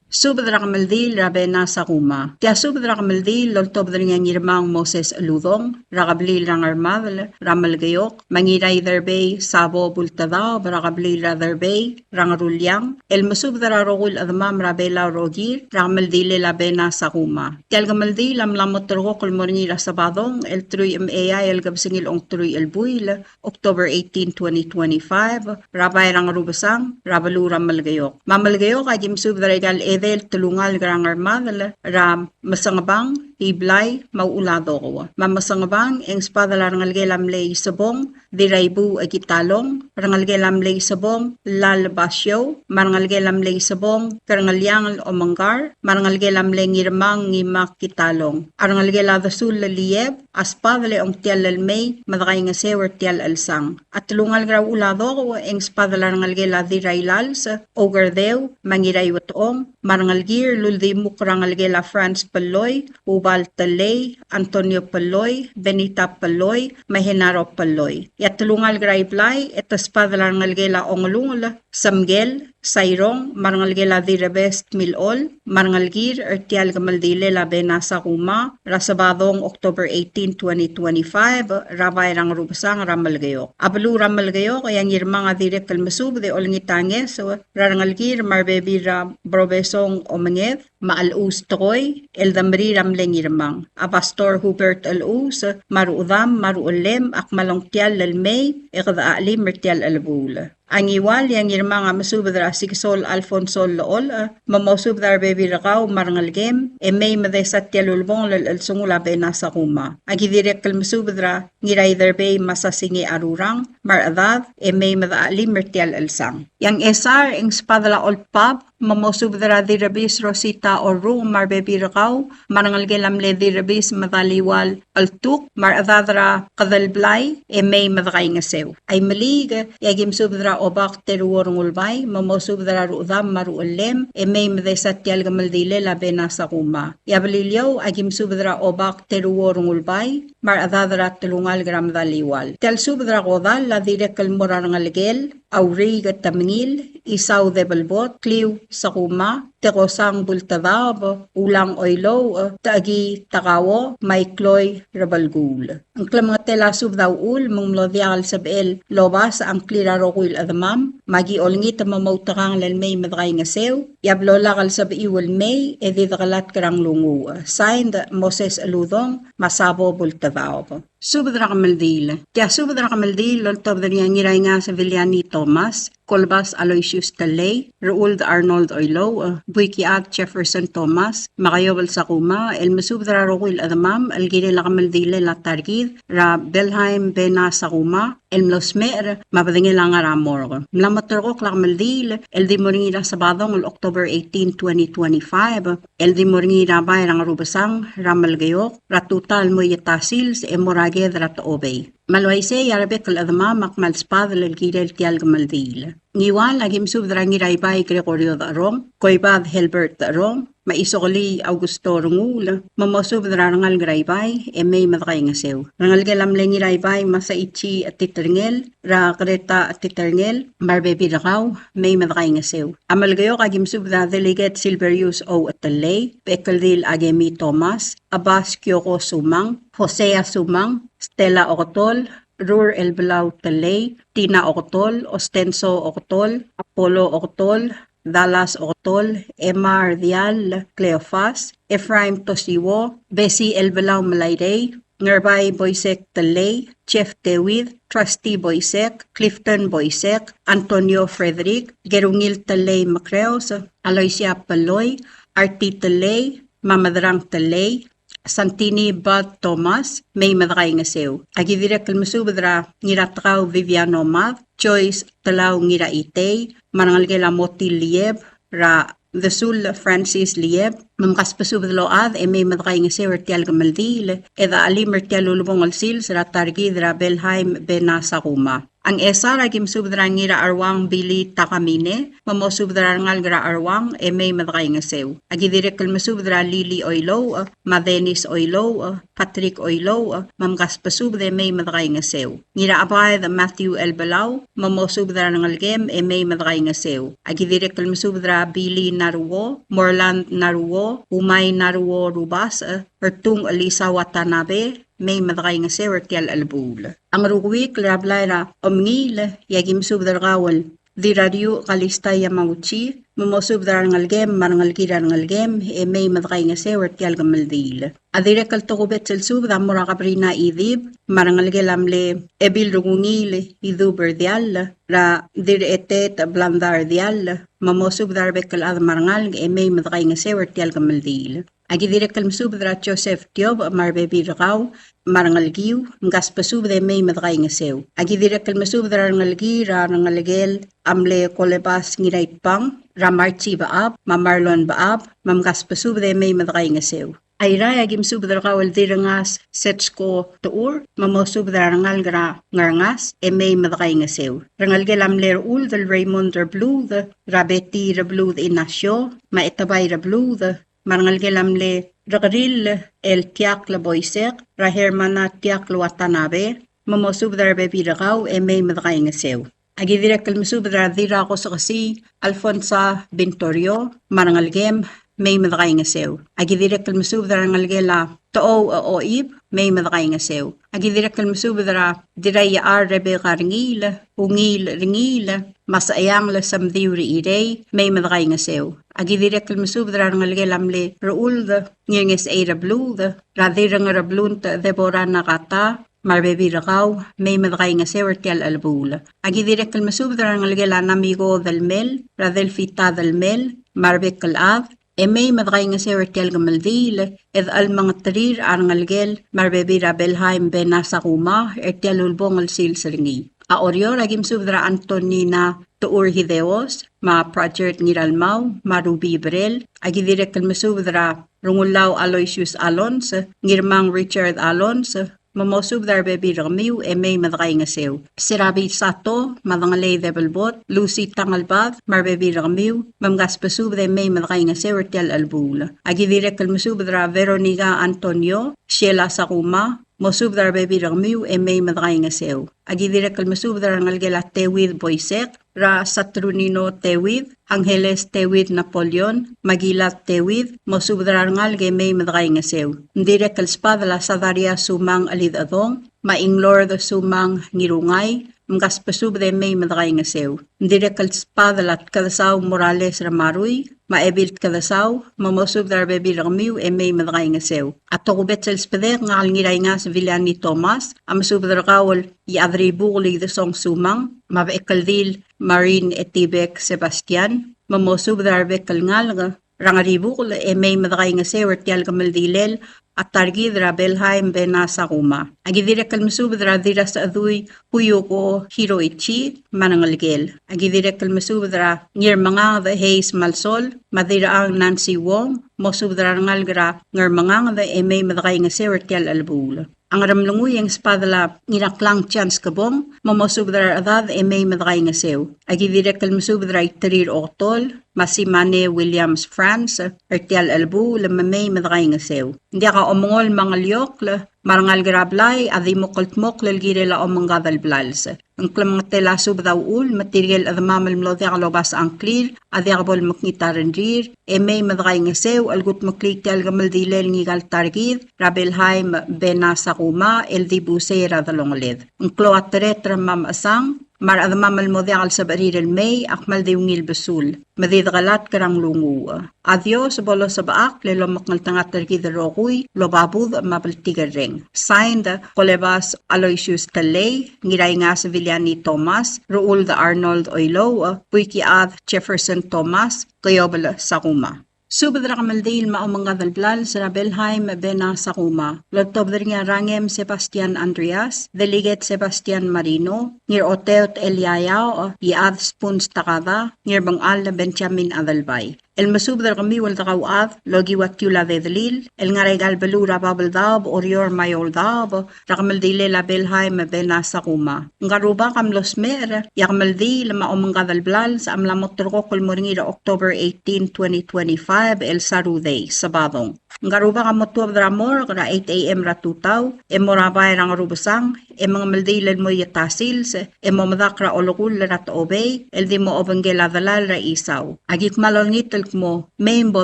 Subed er a kemeldiil er a Bena Sakuma. Tia subed er a kemeldiil el oltobed er ngii a Ngirmang Moses Uludong, er a kebliil er a Ngermadel, er a Melekeok, me a Ngiraiderbei Sabo Bultedaob, er a kebliil er a Derbei, er a Ngeruliang, el mesubed er a rokui el chedemam er a Belau el rokir, er a kemeldilel a Bena Sakuma. Tia el kemeldiil a mla mo terrekokl el mo er ngii er a Sabadong, el teruich me a eai el kebesengil a ongteruich el buil, October eighteen, twenty twenty-five, er a bai er a Ngerubesang, er a beluu er a Melekeok. Me a Melekeok a ki mesubed er aika el edei el telungalek er a Ngermadel, er a Mesengebang, Iblai, me a Uladokua. Me a Mesengebang, e ng sbadel a rengelekel a mle Isebong, Diraibu Ekitalong, rengelekel a mle Isebong, Lal Basiou, me a rengelekel a mle Isebong, Kerengeliang el Omengkar, me a rengelekel a mle Ngirmang Ngimak Kitalong. A rengelekel a Desul Lieb, a sbadel e ongtial el mei, me dekaingeseu er tial chelsang. A telungalek er a Uladokua, e ng sbadel a rengelekel a Dirailals, Oukerdeu, me a Ngiraiuetong, me a rengelekir el uldimukl er a ngelekel a Franz Pelloi, Ubal Telei, Antonio Pelloi, Benita Pelloi, me a Henaro Pelloi. E a telungalek er a Iblai, e te sbadel a rengelekel a Ongelungel, Semkel, Sairong, me a rengelekel a Direbes Tmilol, me a rengelekir er tial kemeldilel a Bena Sakuma, er a Sebadong October eighteen, twenty twenty-five, er a bai er a Ngerubesang er a Melekeok. A beluu er a Melekeok, e a Ngirmang a dirrek el mesubed e olengit a ngeso er a rengelekir me a rebebil er a Brobesong Omenged, me a Chelechus Tekoi, el demerir a mle Ngirmang. A Pastor Hubert Chelechus, me a ruchedam, me a ruchellem, a kmal ongtial el mei, e kede chelim er tial chelebuul. A Ngiwal, e a Ngirmang a mesubed er a Sikesol Alfonso Llecholch, me mosubed er a rebebil er kau me a rengelekem, e mei me desa tial ulebongel el chelsengul a Bena Sakuma. A ki dirrek el mesubed er a Ngiraiderbei me a Sasingei Arurang, me a rechedad, e mei me de chelim er tial chelsang. E a Ngchesar, e ng sbadel a Olbab, me mosubed er a Dirrebis Rosita Orrung me a rebebil er kau, me a rengelekel a mle Dirrebis Medaliual Cheltuk, me a rechedad er a Kedelblai, e mei me dekaingeseu. A Imeliik, e a ki mesubed er a Obak Teruo Rengulbai, me mosubed er a ruchedam me a ruchellem, e mei me desa tial kemeldilel a Bena Sakuma. E a Beliliou, a ki mesubed er a Obak Teruo Rengulbai, me a rechedad er a telungalek er a Medaliual. Tial subed er a kodall a dirrek el mo er a rengelekel, a Uriik Temengil, Isau Debelbot, Kliu Sakuma, Tekosang Bultedaob, Ulang Oilouch, Techekii Takao, me a Ikloi Rebelkuul. Ng klemengetel a subed a uchul me ng mlo diak el sebechel el obasech a ngklir a rokui el chedemam, me a ki olengit me moutekangel el mei me dekaingeseu, e a blo lak el sebechiu el mei, e di dekelatk er a nglunguuch. Signed, Moses Cheludong, me a Sabo Bultedaob. Subed er a kemeldiil. Tia subed er a kemeldiil el oltobed er ngii a Ngiraingas Viliani Thomas, Kolbas Aloysius Telei, Rechuld Arnold Oilouch, Buikichad Jefferson Thomas, me a Kaiobel Sakuma, el mesubed er a rokui el chedemam el kirel a kemeldilel a ta er kid er a Belheim Bena Sakuma, el mlo smecher me a bedengel a ngar er a morgue. Mla mo terrekokl a kemeldiil el di mo er ngii er a Sebadong el October eighteen, twenty twenty-five, el di mo er ngii er a bai er a Ngerubesang er a Melekeok, er a tutau el mo er a ta sils e mo er a ked er a Techobei. Me a le uaisei e a rebek el chedemam a kmal sbadel el kirel tial kemeldiil. Ngiwal a ki mesubed er a Ngiraibai Gregorio Decherong, Koibad Helbert Decherong, me a Isokelii Augusto Renguul, me mosubed er a rengalek er a Ibai, e mei me dekaingeseu. Rengelekel a mle Ngiraibai Masaichi Titerngel, er a Greta Titerngel, me a rebebil er kau, mei me dekaingeseu. A Melekeok a ki mesubed er a Delegate Silverius O. Telei, Bekeldil Akemi Thomas, Abbas Kioko Sumang, Hosea Sumang, Stella Oketol, Rur Elbelau Telei, Tina Oketol, Ostenso Oketol, Apollo Oketol, Dallas Oketol, Emma Ardial, Cleofas, Ephraim Tosiwo, Bessie Elbelau Melairei, Ngerbai Boisek Telei, Jeff David, Trusty Boisek, Clifton Boisek, Antonio Frederick, Gerungil Telei Mekreos, Aloysia Peloi, Arti Telei, Mamadrang Telei, Santini Bud Thomas, mei me dekaingeseu. A ki dirrek el mesubed er a Ngiratekau Viviano Mad, Joyce Telau Ngiraitei, me a rengelekel a Moti Lieb, er a Desul Francis Lieb, me mkasbesubed el ochad e mei me dekaingeseu er tial kemeldiil, e de chelim er tial ulebongel sils er a ta er kid er a Belheim Bena Sakuma. A Ngchesar a ki mesubed er a Ngiracheruang Billy Takamine, me mosubed er a rengalek er a Cheruang, e mei me dekaingeseu. A ki dirrek el mesubed er a Lily Oilouch, me a Dennis Oilouch, Patrick Oilouch, me mkasbesubed e mei me dekaingeseu. Ngirachebaed Matthew Elbelau, me mosubed er a rengelekem, e mei me dekaingeseu. A ki dirrek el mesubed er a Billy Naruo, Morland Naruo, Umai Naruo Rubasech, Ertung Elisa Watanabe, mei me dekaingeseu er tial chelebuul. A Ngerukuikl er a blai er a Omengiil, e a ki mesubed er kau el Dirrariuch Kalista Yamauchi, me mosubed er a rengelekem me a rengelekir a rengelekem, e mei me dekaingeseu er tia el kemeldiil. A dirrek el tokubets el subed a mo er a Kabrina Idib, me a rengelekel a mle Ebil Rukungil Idub er Diall, er a Dirretet Blanda er Diall, me mosubed er a rebek el chad me a rengalek, e mei me dekaingeseu er tia el kemeldiil. Aki dirrek el mesubed er a Joseph Tiob me a rebebil er kau me a rengelekiu, mkasbesubed e mei me dekaingeseu. Aki dirrek el mesubed er a rengelekir a rengelekel a mle Kolebas Ngiraitbang, er a Marchi Bechab me a Marlon Bechab, me mkasbesubed e mei me dekaingeseu. Airai, aki mesubed er kau el Dirrengas Setsko Techur, me mosubed er a rengalek er a Ngerrengas, e mei me dekaingeseu. Rengelekel a mle Rechuld el Raymond Rebluud, er a Betty Rebluud Inacio, me a Etebai Rebluud, me a rengelekel a mle Rekerill el Tiakl Boisek, er a Hermana Tiakl Watanabe, me mosubed er a rebebil er kau e mei me dekaingeseu. Aki dirrek el mesubed er a Dirrakosekesii Alfonsa Bintorio, me a rengelekem, mei me dekaingeseu. Aki dirrek el mesubed er a rengelekel a Techou Oib, mei me dekaingeseu. Aki dirrek el mesubed er a Dirraiechar Rebeka Rengiil, Ungiil Rengiil, me a Secheangel Semdiu Rechirei, mei me dekaingeseu. Aki dirrek el mesubed er a rengelekel a mle Rechuld Ngirngesechei Rebluud, er a Dirreng Reblunt Deborah Nakata, me a rebebil er kau, mei me dekaingeseu er tia el chelebuul. Aki dirrek el mesubed er a rengelekel a Namiko Delmel, er a Delfita Delmel, me a rebek el chad, e mei me dekaingeseu er tia el kemeldiil, e de chelmengeterir a rengelekel me a rebebil er a Belhaim Bena Sakuma, er tia el ulebongel el sils er ngii. A Oreor, aki mesubed er a Antonina Techur Hideos, me a Pratchett Ngiralmau, me a Ruby Brel, aki dirrek el mesubed er a Rengulau Aloysius Alons, Ngirmang Richard Alons, me mosubed er a rebebil er kemiu e mei me dekaingeseu. Serabi Sato, me a Dengelei Debelbot, Lucy Tangelbad, me a rebebil er kemiu, me mkasbesubed e mei me dekaingeseu er tia el chelebuul. Aki dirrek el mesubed er a Veronica Antonio, Sheila Sakuma, mosubed er a rebebil er kemiu e mei me dekaingeseu. Aki dirrek el mesubed er a rengelekel a Tewid Boisek, er a Saturnino Tewid, Angeles Tewid Napoleon, me a Gilad Tewid, mosubed er a rengalek e mei me dekaingeseu. Ng dirrek el sbadel a Sadaria Sumang Chelidechedong, me a Inglord Sumang Ngirungai, mkasbesubed e mei me dekaingeseu. Ng dirrek el sbadel a Tkedesau Morales Ramarui, me a Ebil Tkedesau, me mosubed er a rebebil er kemiu e mei me dekaingeseu. A tokubets el sbedek ngak el Ngiraingas Viliani Thomas, a mesubed er kau el Iechadribukel Idesong Sumang, me a Bechekeldil Marin Etibek Sebastian, me mosubed er a rebek el ngalek er a Ngeribukel e mei me dekaingeseu er tia el kemeldilel a ta er kid er a Belhaim Bena Sakuma. Aki dirrek el mesubed er a Dirrasechedui Kuyuko Hiroichi me a rengelekel. Aki dirrek el mesubed er a Ngirmenganged Hayes Malsol, me a Dirrang Nancy Wong, mosubed er a rengalek er a Ngermenganged e mei me dekaingeseu er tia el chelebuul. A Ngeremlengui e ng sbadel a Ngiraklang Chance Kebong, me mosubed er a rechedad e mei me dekaingeseu. Aki dirrek el mesubed er a Iterir Otol, me a Simane Williams France, er tia el chelebuul me mei me dekaingeseu. Ng diak a omengol me a ngeliokl, me a rengalek er a blai a di mo kldmokl el kirel a omengkad el blals. Ng klemengetel a subed a uchul me tirke el chedemam el mlo diak lobasech a ngklir a diak bo lemekngit a rengrir, e mei me dekaingeseu el kudmeklii tia el kemeldilel ngika el ta er kid er a Belhaim Bena Sakuma el dibus er a delongeled. Ng klou a tereter me a mechesang, me a rechedemam el mo diak el sebechir el mei a kmal di ungil besul, me di dekelatk er a nglunguuch. A Dios bo losebechakl el omekngeltengat er kid el rokui el oba budech me a bltikerreng. Signed, Kolebas Aloysius Tellei, Ngiraingas Viliani Thomas, Rechuld Arnold Oilouch, Buikichad Jefferson Thomas, Keobel Sakuma. Subed er a kemeldiil me a omengkad el blals er a Belhaim Bena Sakuma. Loltobed er ngii a Rangem Sebastian Andreas, Delegate Sebastian Marino, Ngiroteot Elia Yaoch, Iechad Spuns Takada, Ngirbengchall Benjamin Adelbai. El mesubed er kemiu el dekauchad el okiu a tiul a dedelil el ngar er aika el beluu er a Babeldaob, Oreor me a Eouldaob, er a kemeldilel a Belhaim Bena Sakuma. Ngka el rubak a mlo smecher e a kemeldiil me a omengkad el blals a mla mo terrekokl el mo er ngii er a October eighteen, twenty twenty-five, el Sarudei, Sebadong. Ngka el rubak a mo tuobed er a morgue er a eight A.M. er a tutau, e mo er a bai er a Ngerubesang, e mengemeldiil el mo er a ta el sils, e mo medakl er a olekull er a Techobei, el di mo obengkel a delal er a Isau. Aki kmal olengit el kmo mei me bo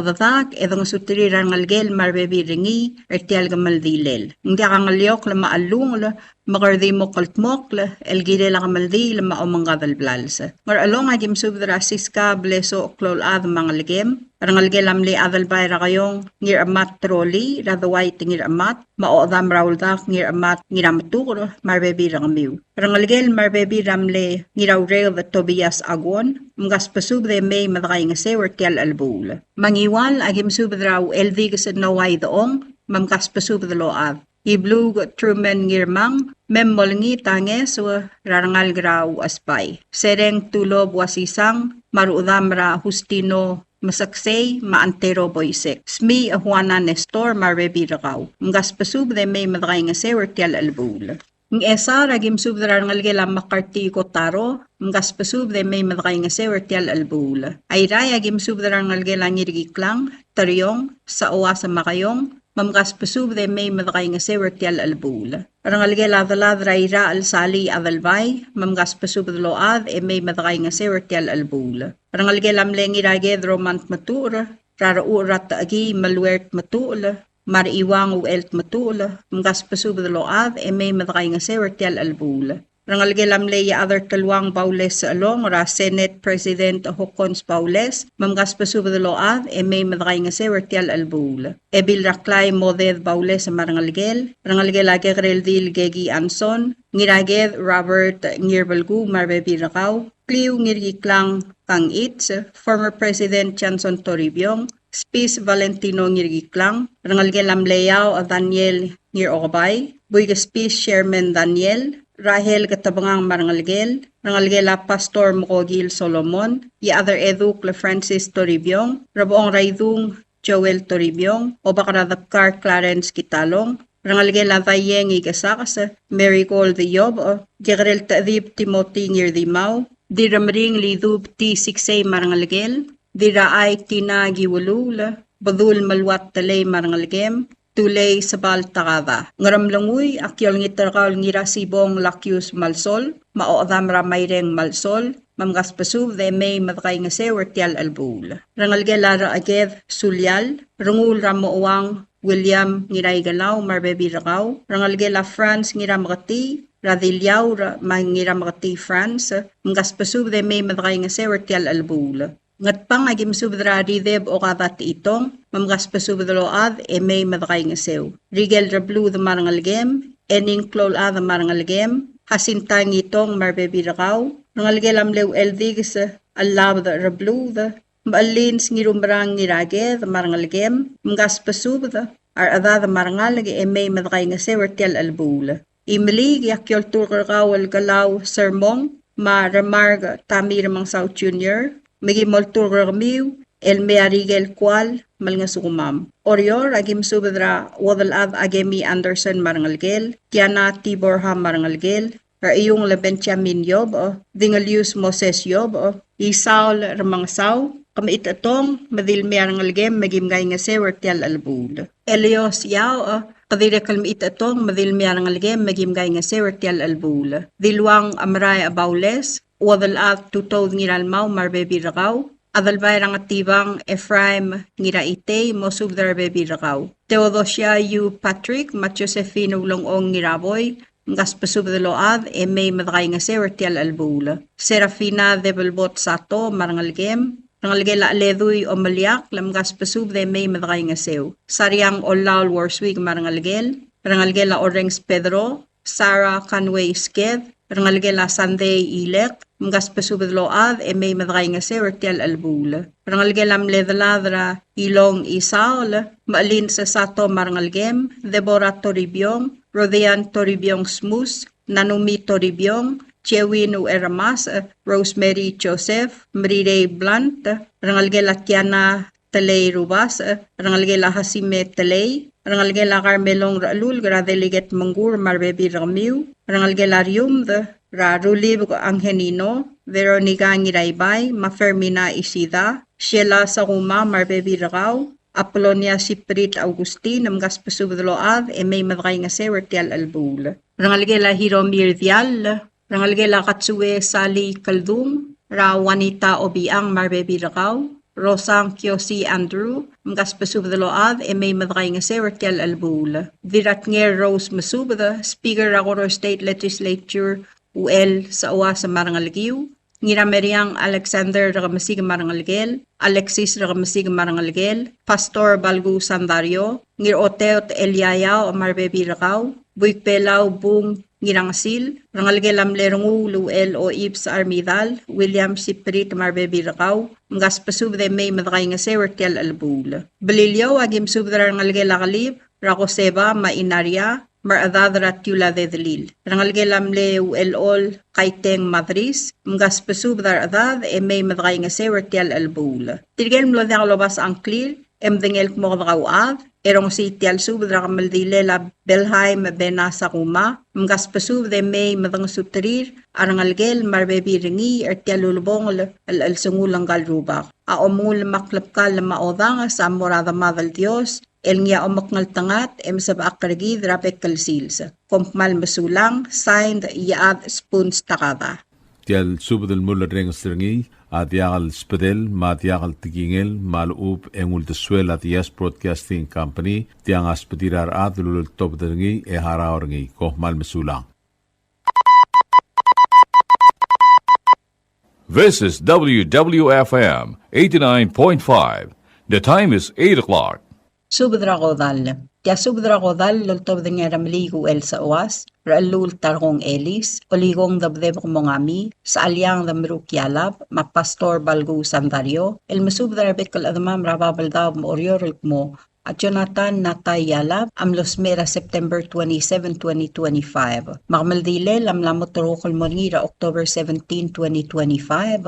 dedak e dengesuterir a rengelekel me a rebebil er ngii er tia el kemeldilel. Ng diak a ngeliokl me a chellungel, me kede di mo kldmokl el kirel a kemeldiil me a omengkad el blals. Ngerchelong a ki mesubed er a Siska Blesoch Kloulchad me a ngelekem, rengelekel a mle Adelbai er a Keiong Ngirchemat Troli, er a Dwight Ngirchemat, me a Ochedam er a Uldak Ngirchemat Ngirametuker, me a rebebil er kemiu. Rengelekel me a rebebil er a mle Ngiraureked Tobias Aguon, mkasbesubed e mei me dekaingeseu er tia el chelebuul. Me a Ngiwal a ki mesubed er a Ucheldikes Noah Idechong, me mkasbesubed el ochad. Ibluk Truman Ngirmang, me molengit a ngeso er a rengalek er a Uchesbai. Sereng Tulob Uasisang, me a Ruchedam er a Justino Meseksei, me a Antero Boisek. Smiich a Juana Nestor, me a rebebil er kau. Mkasbesubed e mei me dekaingeseu er tia el chelebuul. Ngchesar a ki mesubed er a rengelekel a McCarthy Kotaro, mkasbesubed e mei me dekaingeseu er tia el chelebuul. Airai a ki mesubed er a rengelekel a Ngirkiklang, Teriong, Saoas me a Kaiong, me mkasbesubed e mei me dekaingeseu er tia el chelebuul. Rengelekel a delad er a Irachel Sali Adelbai, me mkasbesubed el ochad e mei me dekaingeseu er tia el chelebuul. Rengelekel a mle Ngiraked Roman Tmetuchl, er a Rechucher er a Techekii Meluert Tmetuchl, me a Rechiuang Uchel Tmetuchl, mkasbesubed el ochad e mei me dekaingeseu er tia el chelebuul. Rengelekel a mle Iechad er Teluang Baules Sechelong, er a Senate President Hokkons Baules, me mkasbesubed el ochad e mei me dekaingeseu er tia el chelebuul. Ebil er a Klai Moded Baules me a rengelekel, rengelekel a Kekereldil Keki Anson, Ngiraked Robert Ngirbelkuu me a rebebil er kau, Kliu Ngirkiklang Kangichi, former President Johnson Toribiong, Spis Valentino Ngirkiklang, rengelekel a mle Iau a Daniel Ngirokebai, Buik Spis Sherman Daniel, Rahel Ketebengang me a rengelekel, rengelekel a Pastor Mokokil Solomon, Iechad er a Eduk el Francis Toribiong, Rebechong er a Idung Joel Toribiong, Obak er a Debkar Clarence Kitalong, rengelekel a Daieng Ikesakes, Marigold Iobech, Kekerel Techedib Timothy Ngirdimau, Dirremering Lidub T. Siksei me a rengelekel, Dirrachai Tina Kiuluul, Bedul Meluat Telei me a rengelekem, Tulei Sebal Takada. Ngeremlengui a ki olengit er kau el Ngirasibong Lakius Malsol, me a Ochedam er a Maireng Malsol, me mkasbesubed e mei me dekaingeseu er tia el chelebuul. Rengelekel a Recheked Sulial, Rengul er a Mochouang William Ngiraikelau me a rebebil er kau, rengelekel a Franz Ngirameketii, er a Diliaur me a Ngirameketii Franz, mkasbesubed e mei me dekaingeseu er tia el chelebuul. Ngatpang a ki mesubed er a Rideb Okada Techitong, me mkasbesubed el ochad e mei me dekaingeseu. Rikel Rebluud me a rengelekem, Ening Kloulchad me a rengelekem, Jacinta Ngitong me a rebebil er kau, rengelekel a mle Ucheldikes Chelabed Rebluud, me a Chelins Ngirumerang Ngiraked me a rengelekem, mkasbesubed a rechedad me a rengalek e mei me dekaingeseu er tia el chelebuul. Imeliik e a ki olturk er kau el Kelau Sermong, me a Remark Tamir Mengsau Junior, me ki mo olturk er kemiu el mei a Rikel Kual me lengosukemam. Oreor a ki mesubed er a Uodelchad Akemi Anderson me a rengelekel, Tiana Tiborha me a rengelekel, er a Iungel Benjamin Iobech, Dingelius Moses Iobech, Isaol Remengesau, ke mechitechetong me di le mei a rengelekem me kim kaingeseu er tia el chelebuul. Elios Iaoch, ke dirrek el mechitechetong me di le mei a rengelekem me kim kaingeseu er tia el chelebuul. Diluang Amrai Baules, Uodelchad Tutoud Ngiralmau me a rebebil er kau, Adelbai er a Ngetibang Ephraim Ngiraitei, mosubed er a rebebil er kau. Theodosia U. Patrick, me a Josephine Ulengchong Ngiraboi, mkasbesubed el ochad e mei me dekaingeseu er tia el chelebuul. Serafina Debelbot Sato me a rengelekem, rengelekel a Cheledui Omeliakl, mkasbesubed e mei me dekaingeseu. Sariang Ollaol Worswick me a rengelekel, rengelekel a Orrenges Pedro, Sarah Conway Sked, rengelekel a Sunday Ilek, mkasbesubed el ochad e mei me dekaingeseu er tia el chelebuul. Rengelekel a mle Delad er a Ilong Isaol, me a Chelins Sato me a rengelekem, Deborah Toribiong, Rodian Toribiong Smus, Nanumi Toribiong, Jewin Ucherremasech, Rosemary Joseph, Merirei Blunt, rengelekel a Tiana Telei Rubasech, rengelekel a Hasime Telei, rengelekel a Carmelong Rechelulk, er a Delegate Mengkur me a rebebil er kemiu, rengelekel a Riumd, er a Rulibek Angelino, Veronica Ngiraibai, me a Fermina Isida, Sheila Sakuma me a rebebil er kau, Apolonia Siprit Augustin, mkasbesubed el ochad e mei me dekaingeseu er tia el chelebuul. Rengelekel a Hiromi Rdiall, rengelekel a Katsue Sali Keldung, er a Juanita Obichang me a rebebil er kau, Rosang Kiosi Andrew, mkasbesubed el ochad e mei me dekaingeseu er tia el chelebuul. Dirratnger Rose Mesubed, Speaker er a Koror State Legislature, Uchel Seuas me a rengelekiu, Ngirameriang Alexander Rekemesik me a rengelekel, Alexis Rekemesik me a rengelekel, Pastor Balku Sandario, Ngiroteot Eliaiao me a rebebil er kau, Buikbelau Bung Ngirangesil, rengelekel a mle Renguul Uchel Oibs Armidal, William Siprit me a rebebil er kau, mkasbesubed e mei me dekaingeseu er tia el chelebuul. Beliliou, aki mesubed er a rengelekel a Kelib, er a Koseba me a Inaria, me a rechedad er a Tiula Dedelil. Rengelekel a mle Uchelchol Kaiteng Madris, mkasbesubed a rechedad e mei me dekaingeseu er tia el chelebuul. Tirke el mlo diak lobasech a ngklir, e medengei el kmo kede kauchad, e rongesii tia el subed er a kemeldilel a Belheim Bena Sakuma, mkasbesubed e mei me dengesuterir a rengelekel me a rebebil er ngii er tia el ulebongel el chelsengul ngka el rubak. A omengul me a klebkall me a odanges a mo er a Demad el Dios, el ngii a omekngeltengat e mesebechakl er kid er a bek el sils. Kom kmal mesulang, signed, Iechad Spoons Takada. Tia el subed el mulerrenges er ngii a diak el sbedel me a diak el tekingel me a lechub e ng uldesuel a Diaz Broadcasting Company, tiang a sbedir a rechad el uleltobed er ngii e harau er ngii. Kom kmal mesulang. This is W W F M eighty-nine point five. The time is eight o'clock. Subed er a kodall. Tia subed er a kodall el oltobed er ngii a Remeliik Uchel Seuas, Rechelluul Tarkong Elis, Olikong Debdeb Kmongami, Saliang Demeruk Ialab, me a Pastor Balku Sandario, el mesubed er a rebek el chedemam er a Babeldaob me a Oreor el kmo a Jonathan Natai Ialab a mlo smecher er a September twenty-seven, twenty twenty-five. Me a kemeldilel a mla mo terrekokl el mo er ngii er a October seventeen, twenty twenty-five,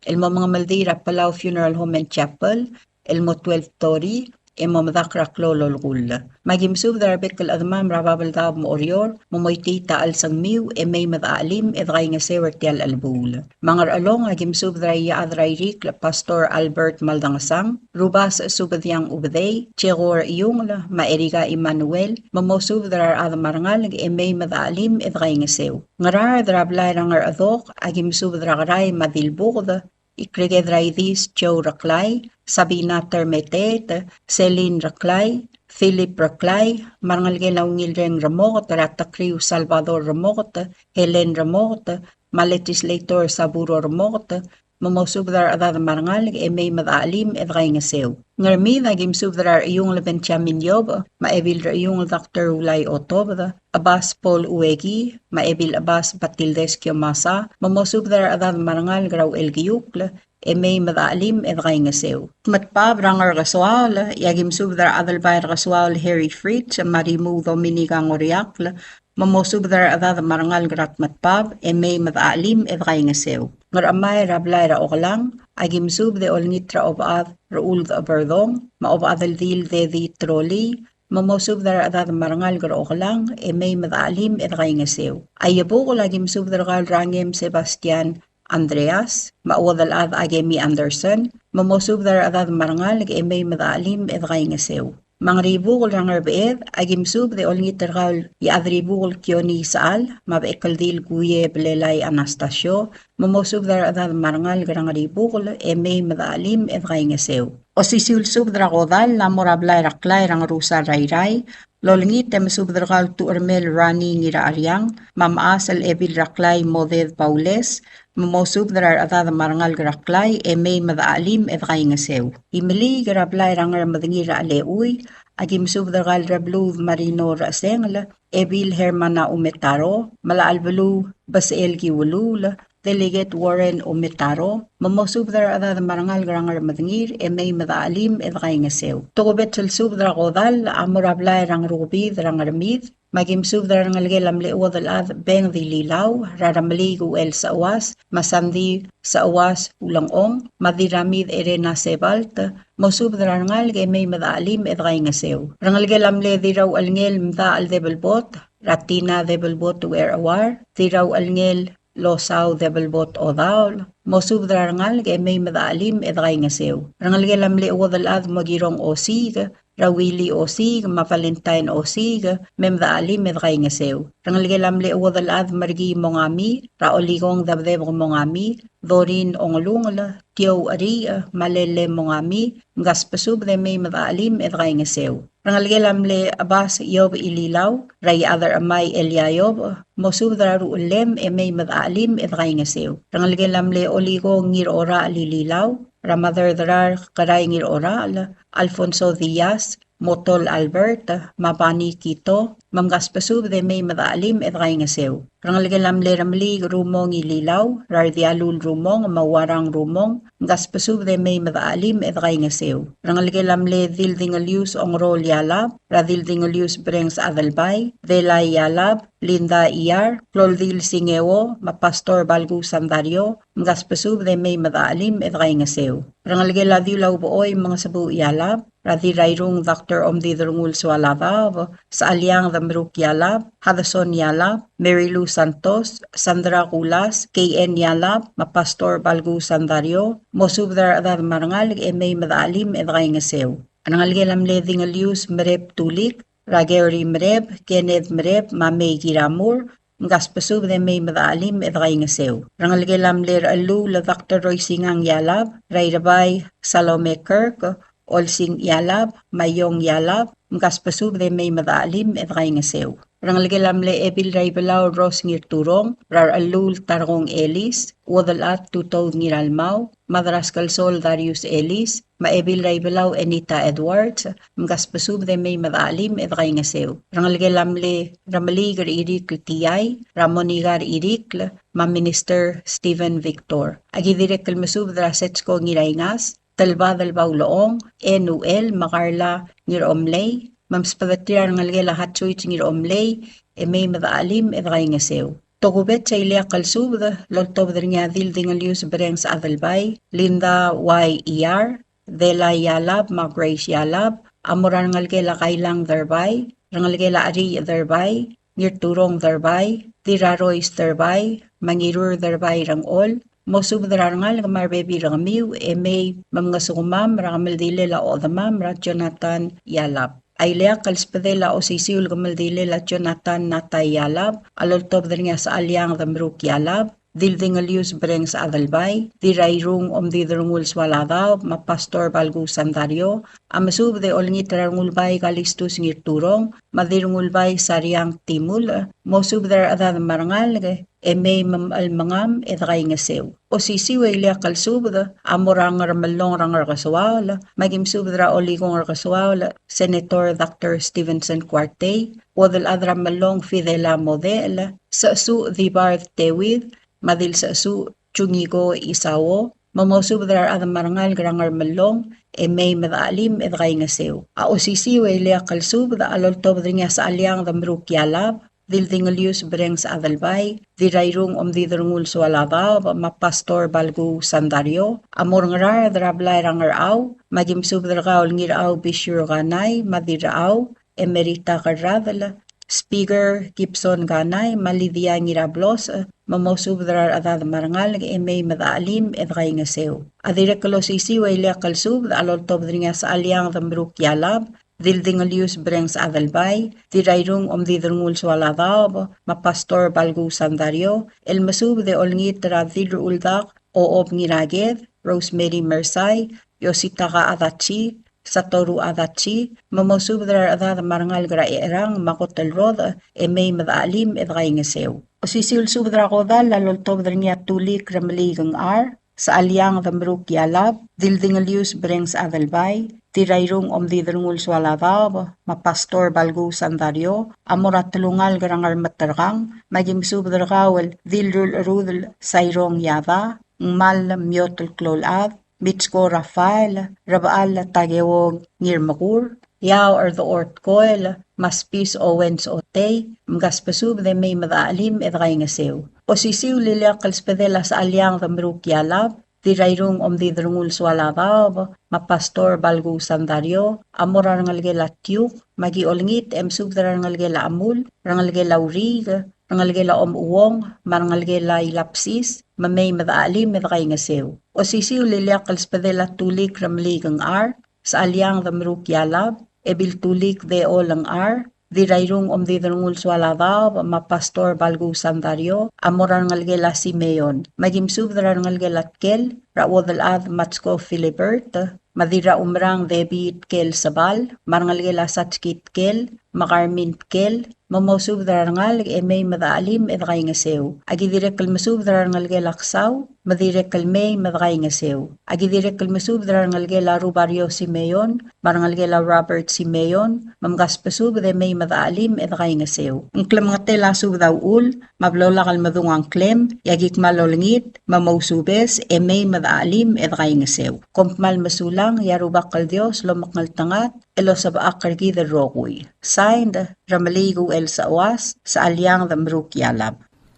el mo mengemeldiil er a Palau Funeral Home and Chapel, el mo twelve thirty, e mo medakl er a klou el olekull. Me aki mesubed er a rebek el chedemam er a Babeldaob me a Oreor, me moitii a chelsengmiu, e mei me dechachelim e dekaingeseu er tia el chelebuul. Me a Ngerchelong, aki mesubed er a Iechad er a Irikl Pastor Albert Maldangesang, Rubasech Subediang Ubedei, Chekor Iungel, me a Erika Emmanuel, me mosubed er a rechad me a rengalek e mei me dechachelim e dekaingeseu. Ngaraard er a blai er a Ngerchedok, aki mesubed er a Kerai me a Dilbuked, Ikreked er a Idis Joe Reklai, Sabina Termeteet, Celine Reklai, Philip Reklai, me a rengelekel a Ungilreng Remoket, er a Tekriu Salvador Remoket, Helen Remoket, me a Legislator Saburo Remoket, me mosubed er a rechedad me a rengalek e mei me dechachelim e dekaingeseu. Ngermid, aki mesubed er a Rechiungel Benjamin Yob, me a Ebil Rechiungel Doctor Ulai Otobed, Chebas Paul Ueki, me a Ebil Chebas Batildes Kiomasa, me mosubed er a rechedad me a rengalek er a Uchelkeiukl, e mei me dechachelim e dekaingeseu. Tmetbab er a Ngerkesoaol, e aki mesubed er a Adelbai er a Kesoaol Harry Fritz, me a Rimuu Dominica Ngoriakl, me mosubed er a rechedad me a rengalek er a Tmetbab, e mei me dechachelim e dekaingeseu. Ngerchemai er a blai er a Okelang, aki mesubed e olengit er a Obechad Rechuld Eberdong, me a Obechad el Dil Dedi Trolii, me mosubed er a rechedad me a rengalek er a Okelang, e mei me dechachelim e dekaingeseu. A Iebukel, aki mesubed er kau el Rangem Sebastian Andreas, me a Uodelchad Akemi Anderson, me mosubed er a rechedad me a rengalek e mei me dechachelim e dekaingeseu. Me a Ngeribukel er a Ngerbeched, aki mesubed e olengit er kau el Iechadribukel Kioni Isechal, me a Bechekeldil Kuie Belelai Anastasio, me mosubed er a rechedad me a rengalek er a Ngeribukel e mei me dechachelim e dekaingeseu. Osisiu el subed er a kodall a mo er a blai er a Klai er a Ngerusar er a Irrai, el olengit e mesubed er kau el Tucheremel Rani Ngiracheriang, me a mechas el Ebil er a Klai Moded Baules, me mosubed er a rechedad me a rengalek er a Klai e mei me dechachelim e dekaingeseu. Imeliik er a blai er a Ngermedengir er a Chelechui, aki mesubed er kau el Rebluud Marino Rechesengel, Ebil Hermana Umetaro, Melachelbeluu Besechel Kiuluul, Delegate Warren Umetaro, me mosubed er a rechedad me a rengalek er a Ngermedengir e mei me dechachelim e dekaingeseu. Tokubets el subed er a kodall a mo er a blai er a Ngerukebid er a Ngermid, me aki mesubed er a rengelekel a mle Uodelchad Beng Dililau, er a Remeliik Uchel Seuas, me a Sandi Seuas Ulengchong, me a Dirramid Erena Sebalt, mosubed er a rengalek e mei me dechachelim e dekaingeseu. Rengelekel a mle Dirrauchelngel Mdachel Debelbot, er a Tina Debelbot Uerchuar, Dirrauchelngel Losau Debelbot Odaol, mosubed er a rengalek e mei me dechelim e dekaingeseu. Rengelekel a mle Uodelchad Mokirong Osiik, er a Willy Osiik, me a Valentine Osiik, me mei me dechelim e dekaingeseu. Rengelekel a mle Uodelchad Merkii Mongami, er a Olikong Debedebek Mongami, Dorin Ongelungel, Tiou Eriich, me a Lele Mongami, mkasbesubed e mei me dechelim e dekaingeseu. Rengelekel a mle Chebas Iob Ililau, er a Iechad er a Chemai Elia Iob, mosubed er a ruchellem e mei me dechelim e dekaingeseu. Rengelekel a mle Olikong Ngirorachel Ililau, er a Maderderar Kerai Ngirorachel, Alfonso Diaz, Motol Albert, me a Bani Kito, me mkasbesubed e mei me dechelim e dekaingeseu. Rengelekel a mle Remeliik Rumong Ililau, er a Rdialul Rumong, me a Uarang Rumong, mkasbesubed e mei me dechelim e dekaingeseu. Rengelekel a mle Dildingelius Ongerol Ialab, er a Dildingelius Brengs Adelbai, Delai Ialab, Linda Iar, Kloldil Singeo, me a Pastor Balku Sandario, mkasbesubed e mei me dechelim e dekaingeseu. Rengelekel a Diulau Bechoi Mengesebuch Ialab, er a Dirairung Doctor Omdi Derngul Sualadaob, Saliang Demruk Ialab, Hadason Ialab, Mary Lou Santos, Sandra Kulas, K N Ialab, me a Pastor Balku Sandario, mosubed er a rechedad me a rengalek e mei me dechelim e dekaingeseu. Rengelekel a mle Dingelius Mereb Tulik, er a Gary Mereb, Kenneth Mereb, me a Mei Kiramur, mkasbesubed e mei me dechelim e dekaingeseu. Rengelekel a mle Rechelluul Doctor Roy Singang Ialab, er a Irebai Salome Kirk, Olsing Ialab, me a Iong Ialab, mkasbesubed e mei me dechelim e dekaingeseu. Rengelekel a mle Ebil er a Ibelau Rose Ngirturong, er a Rechelluul Tarkong Elis, Uodelchad Tutoud Ngiralmau, me a Deraskelsol Darius Elis, me a Ebil er a Ibelau Enita Edwards, mkasbesubed e mei me dechelim e dekaingeseu. Rengelekel a mle Remeliik er Irikl Tiai, er a Monika er Irikl, me a Minister Stephen Victor. Aki dirrek el mesubed er a Setsko Ngiraingas, Telbadel Baulechong, Enuel, me a Karla Ngiromlei, me msbedeterir a rengelekel a Hatsuichi Ngiromlei, e mei me dechelim e dekaingeseu. Tokubets a ileakl el subed el oltobed er ngii a Dildingelius Brengs Adelbai, Linda Y. Iyar, Dela Ialab, me a Grace Ialab, a mo er a rengelekel a Kailang Derbai, rengelekel a Cheriich Derbai, Ngirturong Derbai, Dirarois Derbai, me a Ngirur Derbai Rengchol, mosubed er a rengalek me a rebebil er kemiu, e mei me mngesukemam er a kemeldilel a ochedemam er a Jonathan Ialab. A ileakl el sbedel a osisiu el kemeldilel a Jonathan Natai Ialab, a loltobed er ngii a Sechaliang Demruk Ialab, Dildingelius Brengs Adelbai, Dirairung Omdi Derngul Sualadaob, me a Pastor Balku Sandario, a mesubed e olengit er a Rengulbai Kalistus Ngirturong, me a Dirrengulbai Sariang Timulech, mosubed er a rechedad me a rengalek, e mei me mchelmengam e dekaingeseu. Osisiu e ileakl el subed a mo er a Ngermellong er a Ngerkesoaol, me aki mesubed er a Olikong er a Kesoaol, Senator Doctor Stevenson Kuartei, Uodelchad er a Mellong Fidela Modechel, Sechesuch Dibard Tewid, me a Dilsechesuch Jungiko Isao, me mosubed er a rechad me a rengalek er a Ngermellong, e mei me dechelim e dekaingeseu. A osisiu e ileakl el subed a loltobed er ngii a Sechaliang Demruk Ialab, Dildingelius Brengs Adelbai, Dirairung Omdi Derngul Sualadaob, me a Pastor Balku Sandario, a mo er a Ngaraard er a blai er a Ngerchau, me aki mesubed er kau el Ngirchau Bishur Kanai, me a Dirrechau Emerita Kerradel, Speaker Gibson Kanai, me a Lydia Ngirablos, me mosubed er a rechedad me a rengalek e mei me dechelim e dekaingeseu. A dirrek el osisiu e ileakl el subed a loltobed er ngii a Sechaliang Demruk Ialab, Dildingelius Brengs Adelbai, Dirairung Omdi Derngul Sualadaob, me a Pastor Balku Sandario, el mesubed e olengit er a Dirrechuldak Ochob Ngiraked, Rosemary Mersai, Yositaka Adachi, Satoru Adachi, me mosubed er a rechedad me a rengalek er a Echerang me a kot el rodech e mei me dechelim e dekaingeseu. Osisiu el subed er a kodall a loltobed er ngii a Tulik Remeliik Ngchar, Sechaliang Demruk Ialab, Dildingelius Brengs Adelbai, Dirairung Omdi Derngul Sualadaob, me a Pastor Balku Sandario, a mo er a telungalek er a Ngermeterkang, me aki mesubed er kau el Dildrul Rudel Sairong Iada, Ngmal Miot el Klou el Chad, Mitsko Rafael, Rebechall Takeo Ngirmekur, Iau Erdechor Tkoel, me a Spis Owens Otei, mkasbesubed e mei me dechelim e dekaingeseu. Osisiu el ileakl el sbedel a Sechaliang Demruk Ialab, Dirrairung Omdiderngul Sualadaob, me a Pastor Balku Sandario, a mo er a rengelekel a Tiuk, me aki olengit e mesubed er a rengelekel a Chemul, rengelekel a Uriik, rengelekel a Omuong, me a rengelekel a Ilapsis, me mei me dechachelim e dekaingeseu. Osisiu el ileakl el sbedel a Tulik Remeliik Ngchar, Sechaliang Demeruk Yalab, Ebil Tulik Dechol Ngchar, Dirrairung Omdiderngul Sualadaob, me a Pastor Balku Sandario, a mo er a rengelekel a Simeon. Me aki mesubed er a rengelekel a Tkel, er a Uodelchad Matsko Philibert, me a Dirraumerang Debbie Tkel Sebal, me a rengelekel a Satski Tkel, me a Carmen Tkel, me mosubed er a rengalek e mei me dechachelim e dekaingeseu. Aki dirrek el mesubed er a rengelekel a Ksau, me dirrek el mei me dekaingeseu. Aki dirrek el mesubed er a rengelekel a Rubario Simeon, me a rengelekel a Robert Simeon, me mkasbesubed e mei me dechachelim e dekaingeseu. Ng klemengetel a subed a uchul, me a blo lak el medung a ngklem, e aki kmal olengit, me mousubes, e mei me dechachelim e dekaingeseu. Kom kmal mesulang, e a Rubak el Dios lomekngeltengat, el osebechakl er kid el rokui. Signed, Remeliik Uchel Sechuas, Sechaliang Demeruk Yalab.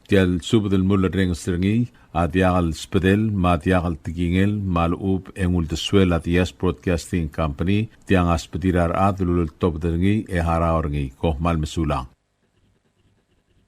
Tia el subed el mulerrenges er ngii a diak el sbedel me a diak el tekingel me a lechub e ng uldesuel a Diaz Broadcasting Company, tiang a sbedir a rechad el uleltobed er ngii e harau er ngii. Kom kmal mesulang.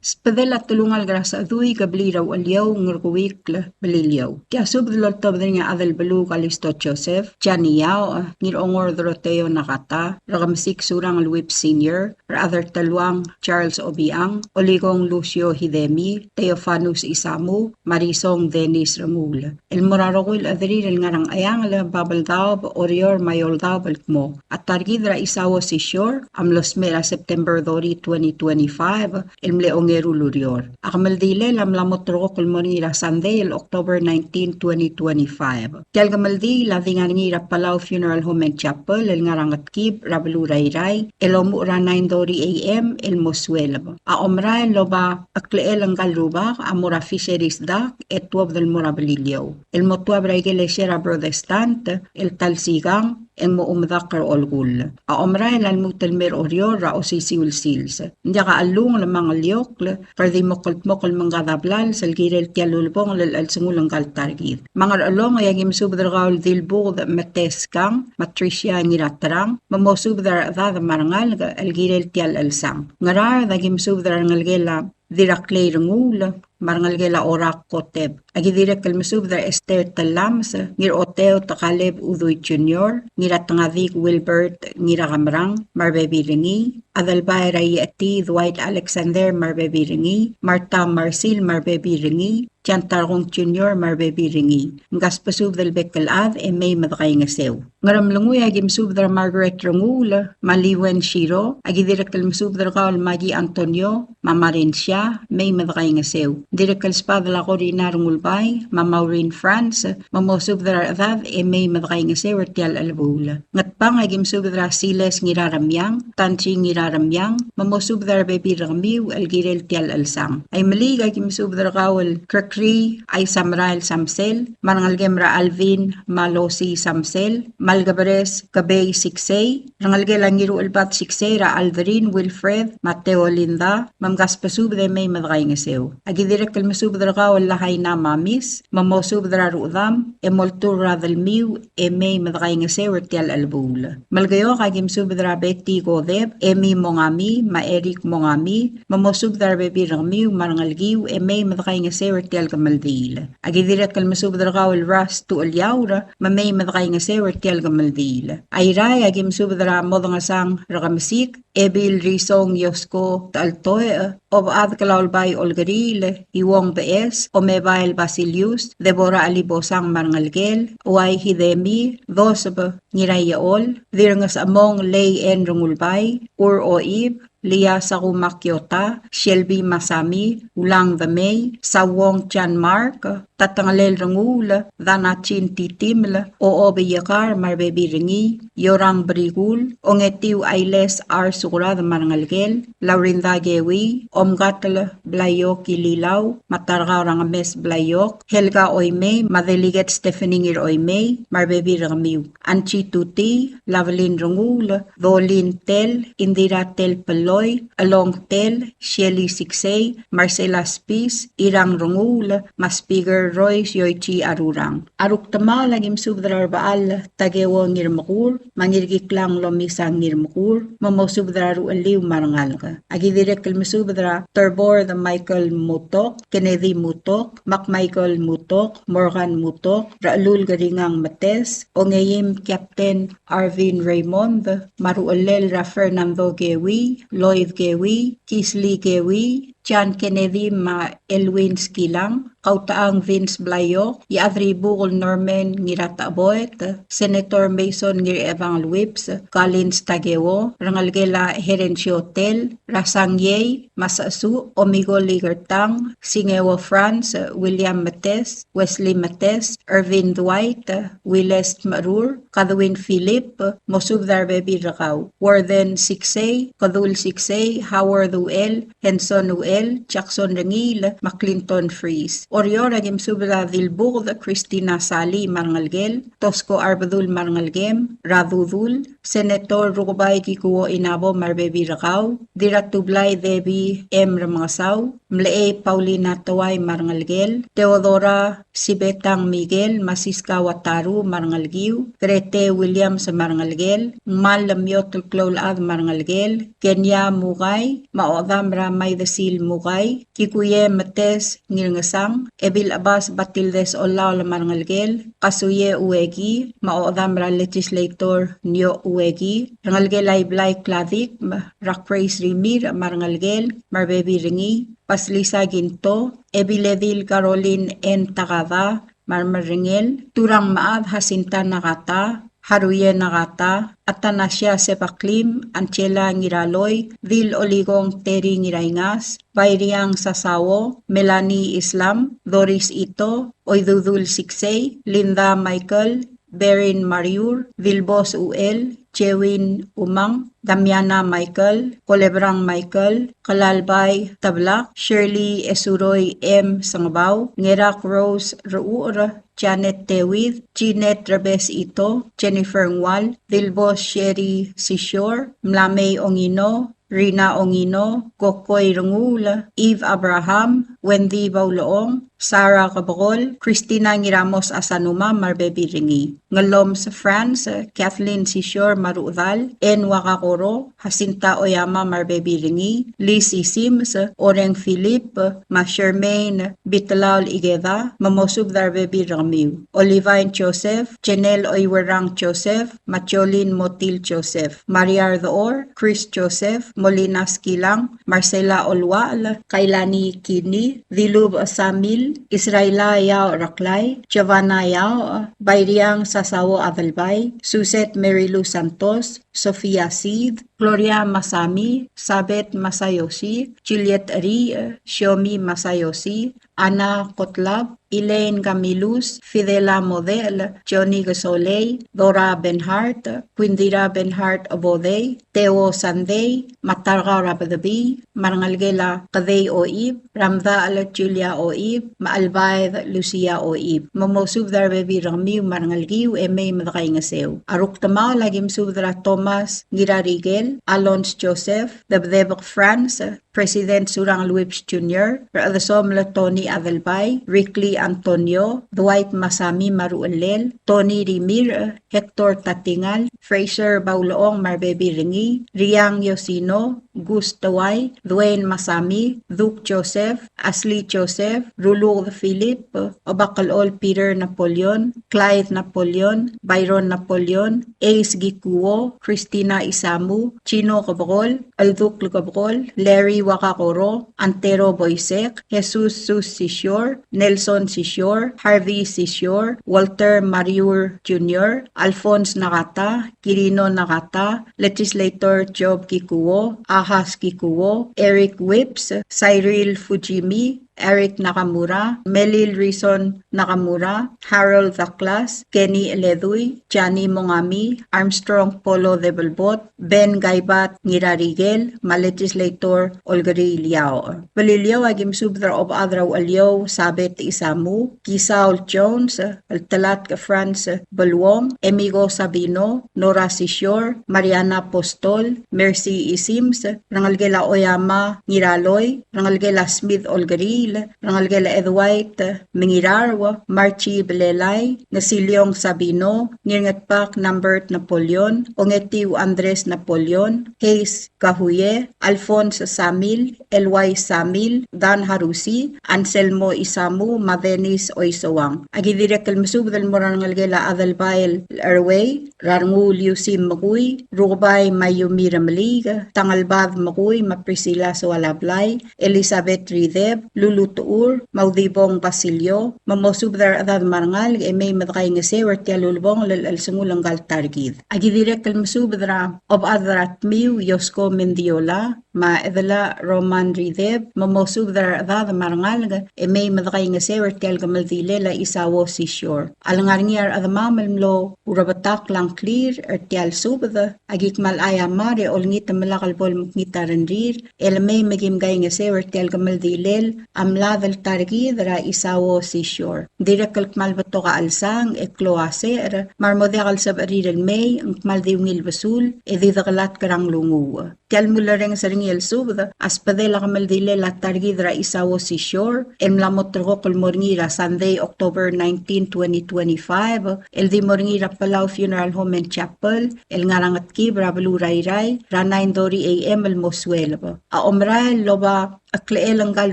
Sbedel a telungalek er a Sechedui, Kebliil er a Ucheliou, Ngerkeuikl, Beliliou. Tia subed el oltobed er ngii a Adelbeluu Kalisto Joseph, Jani Yaoch, Ngirongor Doroteo Nakata, Rekemesik Surangel Whipps Senior, Rechad er Teluang Charles Obichang, Olikong Lucio Hidemi, Theofanus Isamu, me a Risong Dennis Renguul. El mo er a rokui el chederir el ngar er a Ngcheangel, Babeldaob, Oreor me a Eouldaob el kmo a ta er kid er a Isao Sisior a mlo smecher er a September thirty, twenty twenty-five, el mle ongeru el ureor. A kemeldilel a mla mo ulterekokl el mo er ngii er a Sunday el October nineteen, twenty twenty-five. Tia el kemeldiil a di ngar er ngii er a Palau Funeral Home and Chapel el ngar er a Ngetkib er a beluu er a Irrai, el omuchel er a nine thirty A M el mo sueleb. A omerael el oba cheklechel ngka el rubak a mo er a Fisheries Dock e tuobed el mo er a Beliliou. El mo tuab er a ikelesia er a Protestant el ta el sikang e ng mo medakl er a olekull. A omerael a lmuut el mei er a Oreor er a osisiu el sils. Ng diak a chelungel me a ngeliokl, kede di mo kldmokl el mengkad a blals el kirel tia el ulebongel el chelsengul ngka el ta er kid. Me a Ngerchelong e aki mesubed er kau el Dilbuked me a Teskang, me a Tricia Ngiraterang, me mosubed er a rechedad me a rengalek el kirel tia el chelsang. Ngaraard e aki mesubed er a rengelekel a Dirraklei Renguul, me a rengelekel a Orak Kotep. Aki dirrek el mesubed er a Esther Telames, Ngiroteo Tekaleb Udui Junior, Ngiratengadik Wilbert Ngirakemerang, me a rebebil er ngii, Adelbai er a Iechetii Dwight Alexander me a rebebil er ngii, Martha Marsil me a rebebil er ngii, John Tarkong Junior me a rebebil er ngii. Mkasbesubed el bek el chad e mei me dekaingeseu. Ngeremlengui e aki mesubed er a Margaret Renguul, me a Liwen Shiro, aki dirrek el mesubed er kau el Maggie Antonio, me a Marensia, mei me dekaingeseu. Dirrek el sbadel a Corina Rengulbai, me a Maureen France, me mosubed er a rechedad e mei me dekaingeseu er tia el chelebuul. Ngatpang e aki mesubed er a Siles Ngiraremiang, Tansi Ngiraremiang, me mosubed er a rebebil er kemiu el kirel tia el chelsang. Aimeliik e aki mesubed er kau el Gregory Aisamerael Samsel, me a rengelekem er a Alvin me a Losi Samsel, me a Lekebres Kebei Siksei, rengelekel a Ngiruchelbad Siksei er a Aldrin Wilfred me a Teolinda, me mkasbesubed e mei me dekaingeseu. Aki dirrek el mesubed er kau el Lahaina Mamis, me mosubed er a rudam, e moltur er a delmiu, e mei me dekaingeseu er tia el chelebuul. Melekeok e aki mesubed er a Betty Kodep, Emi Mongami, me a Eric Mongami, me mosubed er a rebebil er kemiu me a rengelekiu, e mei me dekaingeseu er tia el kemeldiil. Aki dirrek el mesubed er kau el Ras Tucheliaur, me mei me dekaingeseu er tia el kemeldiil. Airai e aki mesubed er a Modengesang Rekemesik, Ebil Risong Yosko Techeltoech, Obechad Klaulbai Olkeriil, Iuong Beches, Omebael Basilius, Deborah Alibosang me a rengelekel, Uai Hidemi, Doseb Ngiraiechol, Dirrenges Among Lei En Rengulbai, Ur Oib, Lia Sakumak Yota, Shelby Masami, Ulang Demei, Sauong John Mark, Tatengelel Renguul, Danachin Titiml, Ochob Iekar me a rebebil er ngii, Yorang Brikul, Ongetiu Ailes R. Sukurad me a rengelekel, Laurinda Kewi, Omkatel Blaiok Ililau, me a Tarkau er a Ngemes Blaiok, Helga Oimei, me a Delegate Stephanie Ngir Oimei, me a rebebil er kemiu, Anchi Tuti, Lavelin Renguul, Dolin Tel, Indira Tel Pello, Eloi, Elong Tel, Shelley Siksei, Marcela Spis, Irang Renguul, me a Speaker Royce Yoichi Arurang. A rukdemaol a ki mesubed er a Rebechall Takeo Ngirmekur, me a Ngirkiklang Lomisang Ngirmekur, me mosubed er a ruchelliu me a rengalek. A ki dirrek el mesubed er a Terbor Michael Mutok, Kennedy Mutok, Mac Michael Mutok, Morgan Mutok, Rechelul Keringang Metes, Ongeim Captain Arvin Raymond, me a ruchellel er a Fernando Kewi, Lloyd Kewi, Kisley Kewi, John Kennedy me a Elwin Skilang, Kautechang Vince Blaiok, Iechadribukel Norman Ngiratecheboet, Senator Mason Ngirchebangel Whipps, Collins Takeo, rengelekel a Herencio Tel, Rasang Yei, Masasu, Omigo Ligertang, Singeo Franz, William Metes, Wesley Metes, Irvin Dwight, Willes Merur, Kadwin Philip, mosubed er a rebebil er kau, Warden Siksei, Kedul Siksei, Howard Uchel, Henson Uchel, Jackson Rengiil, me a Clinton Fries. Oreor a ki mesubed er a Dilbuked Christina Sali me a rengelekel, Tosko Arbedul me a rengelekem, er a Dudul, Senator Rukebai Kikuo Inabo me a rebebil er kau, Dirratublai Debbie M. Remengesau, Mlechei Paulina Towai me a rengelekel, Theodora Sibetang Miguel me a Siska Wataru me a rengelekiu, Grete Williams me a rengelekel, Ngmal Lemiot el Kloulechad me a rengelekel, Kenia Mukai, me a Ochedam er a Maidesil Mukai, Kikuie Metes Ngilngesang, Ebil Chebas Batildes Olaol me a rengelekel, Kasuie Ueki, me a Ochedam er a Legislator Nio Ueki, rengelekel a Iblai Kladik, me a Grace Rimirch me a rengelekel, me a rebebil er ngii, Basilisa Kinto, Ebiledil Caroline N. Takada, me a remerengel, Turang Mechad Jacinta Nakata, Haruie Nakata, Athanasia Sebaklim, Angela Ngiraloi, Dil Oligong Terry Ngiraingas, Bairiang Sasao, Melanie Islam, Doris Ito, Oidudul Siksei, Linda Michael, Berin Mariur, Dilbos Uchel, Jewin Umang, Damiana Michael, Kolebrang Michael, Kelalbai Teblak, Shirley Esuroi M. Sengebau, Ngerak Rose Rechucher, Janet Tewid, Jeanette Rebes Ito, Jennifer Ngual, Dilbos Sherry Sisior, Mlamei Ongino, Rina Ongino, Kokoi Renguul, Eve Abraham, Wendy Baulechong, Sarah Kebekol, Christina Ngiramos Asanuma, me a rebebil er ngii. Ngelomes Franz, Kathleen Sisior me a ruchedal, Anne Wakakoro, Jacinta Oyama me a rebebil er ngii, Lizzie Sims, Oreng Philip, me a Charmaine Bitlaol Ikeda, me mosubed er a rebebil er kemiu. Olivine Joseph, Janelle Oiwerang Joseph, me a Jolene Motil Joseph, Maria Ardechor, Chris Joseph, Molina Skilang, Marcela Oluachel, Kailani Kini, Dilub Samil, Israela Yao Reklai, Giovanna Yao, Bairiang Sasao Adelbai, Suzette Mary Lou Santos, Sofia Sid, Gloria Masami, Sabeth Masayoshi, Juliet Ri, Shiomi Masayoshi, Anna Kotlab, Elaine Camilus, Fidela Model, Johnny Kesolei, Dora Benhart, Quindira Benhart Obodei, Theo Sandei, me a Tarkau er a Bedebii, me a rengelekel a Kedei Oib, Ramdachel Julia Oib, me a Chelbaed Lucia Oib. Me mosubed er a rebebil er kemiu me a rengelekiu e mei me dekaingeseu. A rukdemaol a ki mesubed er a Thomas Ngirarikel, Alons Joseph, Debdebek Franz, President Surangel Whipps Junior, Rechedesomel Tony Adelbai, Rickley Antonio, Dwight Masami me a ruchellel, Tony Rimirch, Hector Tatingal, Fraser Baulechong me a rebebil er ngii, Riang Yosino, Gus Tewai, Dwayne Masami, Duke Joseph, Ashley Joseph, Ruluked Philip, Obakelchol Peter Napoleon, Clyde Napoleon, Byron Napoleon, Ace Gikuo, Christina Isamu, Chino Kebekol, Eldukl Kebekol, Larry Wakakoro, Antero Boisek, Jesus Sus Sisior, Nelson Sisior, Harvey Sisior, Walter Mariur Junior, Alphonse Nakata, Kirino Nakata, Legislator Job Kikuo, Ahas Kikuo, Eric Whipps, Cyril Fujimi, Eric Nakamura, Melil Rison Nakamura, Harold Douglas, Kenny Eledui, Jani Mongami, Armstrong Polo Debelbot, Ben Gaibat Ngirarikel, me a Legislator Olkeriil Iaoch. Beliliou a ki mesubed er a Obechad er a Ucheliou Sabeth Isamu, Kisaul Jones, el Telatk Franz Beluong, Emigo Sabino, Nora Sisior, Mariana Apostol, Mercy Isims, rengelekel a Oyama Ngiraloi, rengelekel a Smith Olkeriil, rengelekel a Edwait Mengirarua, Marchi Belelai, Ngesiliong Sabino, Ngirngetbak Nambert Napoleon, Ongetiu Andres Napoleon, Hayes Kahuye, Alphonse Samil, Elwai Samil, Dan Harusi, Anselmo Isamu, me a Dennis Oisouang. A ki dirrek el mesubed el mo er a rengelekel a Adelbai el Erwei, Rarnguul Iusim Mekui, Rukebai Mayumi Remeliik, Tangelbad Mekui, me a Priscilla Soalablai, Elizabeth Rideb, Lulu Tuur, me a Udibong Basilio, me mosubed er a rechedad me a rengalek e mei me dekaingeseu er tia el ulebongel el chelsengul ngka el ta er kid. A ki dirrek el mesubed er a Obechad er a Tmiu, Yosko Mendiola, me a Edela Roman Rideb, me mosubed er a rechedad me a rengalek e mei me dekaingeseu er tia el kemeldilel a Isao Sisior. A lengar er ngii a rechedemam el mlo urebetakl a ngklir er tia el subed, a ki kmal aiamar e olengit me lak el bo lemekngit a rengrir, el mei me kim kaingeseu er tia el kemeldilel a mlad el ta er kid er a Isao Sisior. Ng dirrek el kmal betok a chelsang e klou a secher, me a re mo diak el sebechir el mei, ng kmal di ungil besul, e di dekelatk er a nglunguuch. Tia el mulerrenges er ngii el subed a sbedel a kemeldilel a ta er kid er a Isao Sisior, el mla mo terrekokl el mo er ngii er a Sunday, October nineteen, twenty twenty-five, el di mo er ngii er a Palau Funeral Home and Chapel, el ngar er a Ngetkib er a beluu er a Irrai, er a nine thirty A M el mo sueleb. A omerael el oba a klechel ngka el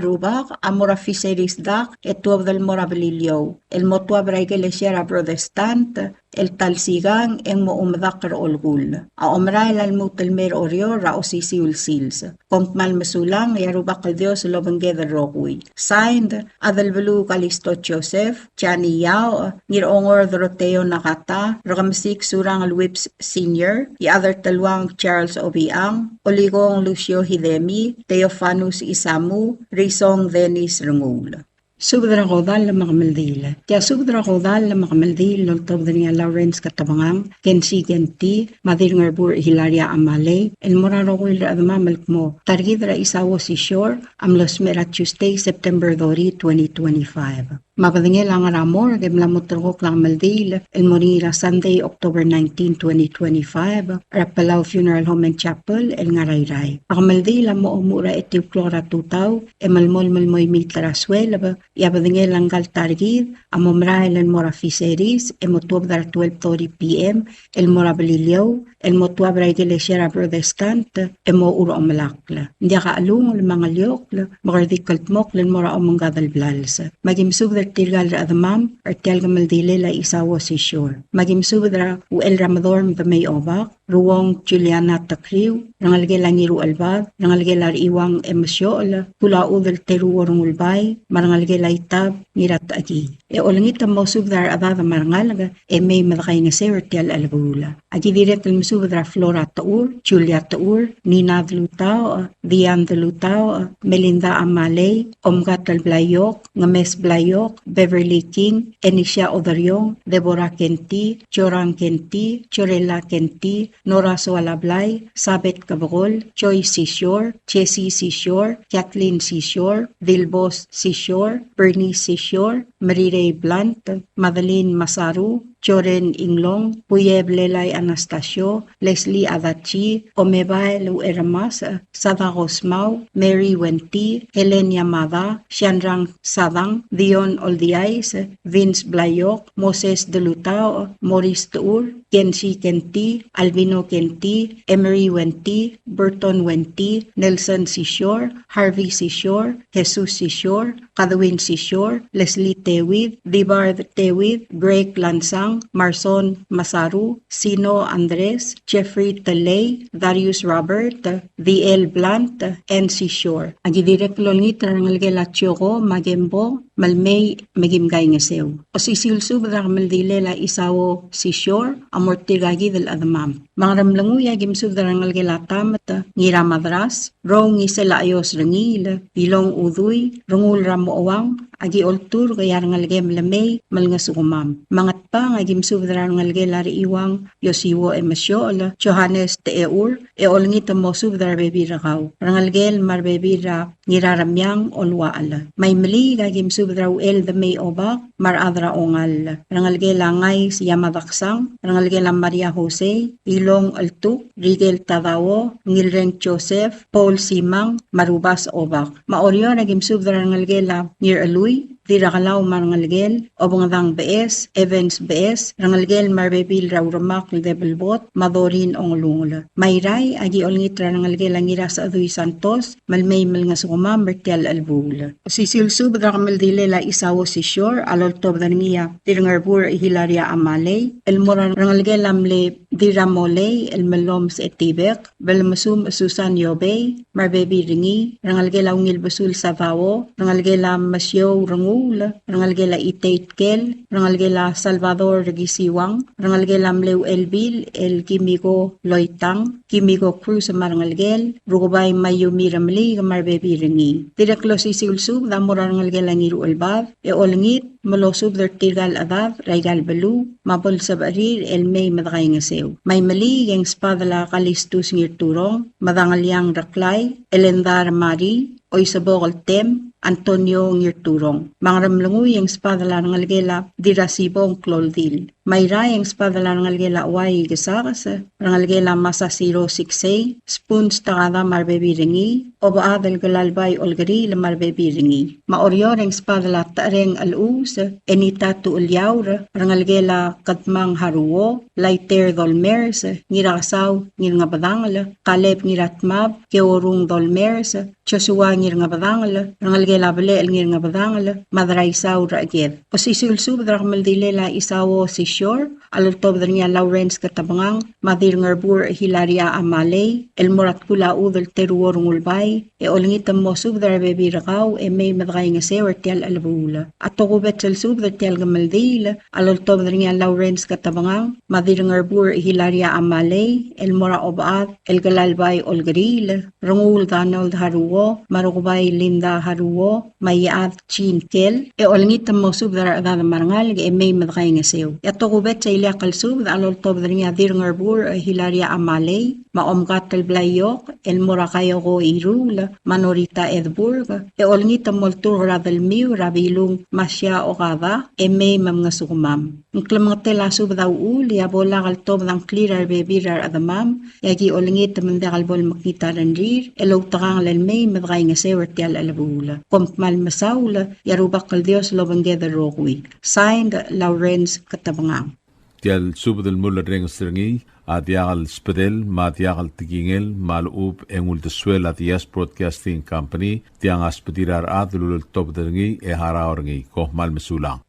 rubak a mo er a Fisheries Dock e tuobed el mo er a Beliliou, el mo tuab er a ikelesia er a Protestant, el ta el sikang e ng mo omedakl er a olkull. A omerael a lmuut el mei er a Oreor er a osisiu el sils. Kom kmal mesulang, e a Rubak el Dios a lobengked el rokui. Signed, Adelbeluu Kalisto Joseph, Jani Yao, Ngirongor Doroteo Nakata, Rekemesik Surangel Whipps Senior, Iechad er a Teluang Charles Obichang, Olikong Lucio Hidemi, Theofanus Isamu, Risong Dennis Renguul. Subed er a kodall me a kemeldiil. Tia subed er a kodall me a kemeldiil el oltobed er ngii a Lawrence Ketebengang, Kensi Kenti, me a Dirngerbuch Hilaria Amalei, el mo er a rokui el rechedemam el kmo ta er kid er a Isao Sisior a mlo smecher er a Tuesday, September thirty, twenty twenty-five. Me a bedengel a ngar er a morgue e mla mo terrekokl a kemeldiil el mo er ngii er a Sunday, October nineteen, twenty twenty-five, er a Palau Funeral Home and Chapel el ngar er a Irrai. A kemeldiil a mo omuchel er a etiu el klok er a tutau e melemolem el mo imiit er a sueleb, e a bedengel a ngka el ta er kid a mo merael el mo er a Fisheries e mo tuobed er a twelve thirty P M el mo er a Beliliou, el mo tuab er a ikelesia er a Protestant e mo urechomelakl. Ng diak a chelungel me a ngeliokl me kede di kldmokl el mo er a omengkad el blals. Me aki mesubed er tirka el rechedemam er tia el kemeldilel a Isao Sisior. Me aki mesubed er a Uchel er a Medorm Demei Obak, Ruong Juliana Tekriu, rengelekel a Ngiruchelbad, rengelekel a Rechiuang Emesiochel, Kulachudel Teruo Rengulbai, me a rengelekel a Itab Ngiratechekii. E olengit me mosubed er a rechedad me a rengalek e mei me dekaingeseu er tia el chelebuul. Aki dirrek el mesubed er a Flora Techur, Julia Techur, Nina Delutaoch, Diane Delutaoch, Melinda Amalei, Omkatel Blaiok, Ngemes Blaiok, Beverly King, Enisia Oderiong, Deborah Kenti, Jorang Kenti, Jorella Kenti, Nora Soalablai, Sabeth Kebekol, Joy Sisior, Jessie Sisior, Kathleen Sisior, Dilbos Sisior, Bernice Sisior, Merirei Blunt, Madeline Masaru, Joren Inglong, Puye Blelai Anastasio, Leslie Adachi, Omebael Ueramas, Sadako Smau, Mary Wenti, Helen Yamada, Shanrang Sadang, Dion Oldiais, Vince Blaiok, Moses Delutao, Morris Techur, Kensi Kenti, Albino Kenti, Emery Wenti, Burton Wenti, Nelson Sisior, Harvey Sisior, Jesus Sisior, Kadwin Sisior, Leslie Tewid, Dibard Tewid, Greg Lansang, Marson Masaru, Sino Andres, Jeffrey Telei, Darius Robert, D L Blunt, Ann Sisior. Aki dirrek el olengit er a rengelekel a Chioko me a Kembo, me le mei me kim kaingeseu. Osisiu el subed er a kemeldilel a Isao Sisior a mo er tirka kid el chedemam. Me a Ngeremlengui a kim subed er a rengelekel a Tamet Ngiramadras, Rou Ngisel a Chaios Rengiil, Ilong Udui, Rengul er a Mochouang, a ki olturk e a rengelekem el mei me lengesukemam. Me a Ngatpang a kim subed er a rengelekel a Rechiuang Iosiuo Emesiochel, Johannes Techeur, e olengit el mo subed er a rebebil er kau. Rengelekel me a rebebil er a Ngiraremiang Oluachel. Me a Imeliik a kim subed er a Uchel Demei Obak, me a rechad er a Ongall. Rengelekel a Ngais Yamadaksang, rengelekel a Maria Jose, Ilong Cheltuk, Rikel Tadao, Ngilreng Joseph, Paul Simang, me a Rubas Obak. Me a Oreor a kim subed er a rengelekel a Ngirchelui, Dirrakelau me a rengelekel, Obengedang Beches, Evans Beches, rengelekel me a rebebil er a Uremakl Debelbot, me a Dorin Ongelungel. Me a Irrai a ki olengit er a rengelekel a Ngirasechedui Santos, me le mei me lengesukemam er tia el chelebuul. Osisiu el subed er a kemeldilel a Isao Sisior a loltobed er ngii a Dirrengerbur Hilaria Amalei, el mo er a rengelekel a mle Dirramolei el Melomes Etibek, Belemesum Susan Iobei, me a rebebil er ngii, rengelekel a Ungilbesul Sadao, rengelekel a Mesiou Renguul, rengelekel a Itei Tkel, rengelekel a Salvador Rekisiuang, rengelekel a mle Uchelbil el Kimiko Loitang, Kimiko Cruz me a rengelekel, Rukebai me a Yumi Remeliik me a rebebil er ngii. Dirrek el osisiu el subed a mo er a rengelekel a Ngiruchelbad, e olengit me losubed er tirka el chedad er aika el beluu, me a bo lsebechir el mei me dekaingeseu. Me a Imeliik e ng sbadel a Kalistus Ngirturong, me a Dangeliang Reklai, Elendar Mari, Oisebok el Tem, Antonio Ngirturong. Me a Ngeremlengui e ng sbadel a rengelekel a Dirrasibong Kloldil. Me a Irrai e ng sbadel a rengelekel a Uai Ikesakes, rengelekel a Masasiro Siksei, Spoons Takada me a rebebil er ngii, Obechad el Kelalbai Olkeriil me a rebebil er ngii. Me a Oreor e ng sbadel a Techereng Chelechus, Enita Tucheliaur, rengelekel a Kedmang Haruo, Laiter Dolmers, Ngirakesau Ngirngebedangel, Kaleb Ngiratmab, Keorung Dolmers, Joshua Ngirngebedangel, rengelekel a Belechel Ngirngebedangel, me a Deraisau Recheked. Osisiu el subed er a kemeldilel a Isao Sisior a loltobed er ngii a Lawrence Ketebengang, me a Dirrengerbur Hilaria Amalei, el mo er a Tkul a Chudel Teruo Rengulbai, e olengit el mo subed er a rebebil er kau e mei me dekaingeseu er tia el chelebuul. A tokubets el subed er tia el kemeldiil a loltobed er ngii a Lawrence Ketebengang, me a Dirrengerbur Hilaria Amalei, el mo er a Obechad el Kelalbai Olkeriil, Renguul Donald Haruo, me a Rukebai Linda Haruo, me a Iechad Jean Tkel, e olengit el mo subed er a rechedad me a rengalek e mei me dekaingeseu. E a tokubets el ileakl el subed a loltobed er ngii a Dirrengerbur Hilaria Amalei, me a Omkatel Blaiok, el mo er a Kaioko Iruul, me a Norita Edburg, e olengit el mo olturk er a delmiu er a Bilung Masia Okada, e mei me mngesukemam. Ng klemengetel a subed a uchul, e a bo lak el tobed a ngklir a rebebil er a rechedemam, e aki olengit me ng diak el bo lemekngit a rengrir, el outekangel el mei me dekaingeseu er tia el chelebuul. Kom kmal mesaul, e a Rubak el Dios lobengked el rokui. Signed, Lawrence Ketebengang. Tia el subed el mulerrenges er ngii a diak el sbedel me a diak el tekingel me a lechub e ng uldesuel a Diaz Broadcasting Company, tiang a sbedir a rechad el uleltobed er ngii e harau er ngii. Kom kmal mesulang.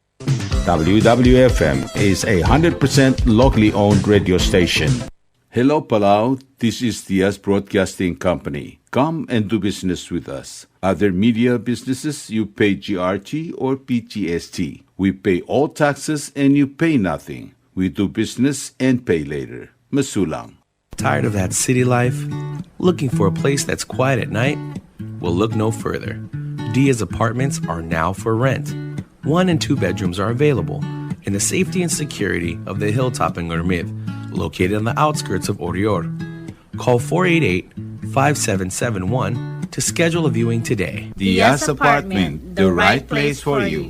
W W F M is a hundred percent locally owned radio station. Hello, Palau. This is Diaz Broadcasting Company. Come and do business with us. Other media businesses, you pay G R T or P G S T. We pay all taxes and you pay nothing. We do business and pay later. Mesulang. Tired of that city life? Looking for a place that's quiet at night? Well, look no further. Diaz Apartments are now for rent. One and two bedrooms are available in the safety and security of the hilltop in Ngermid, located on the outskirts of Oreor. Call four eight eight, five seven seven one to schedule a viewing today. Diaz Apartment, the right place for you.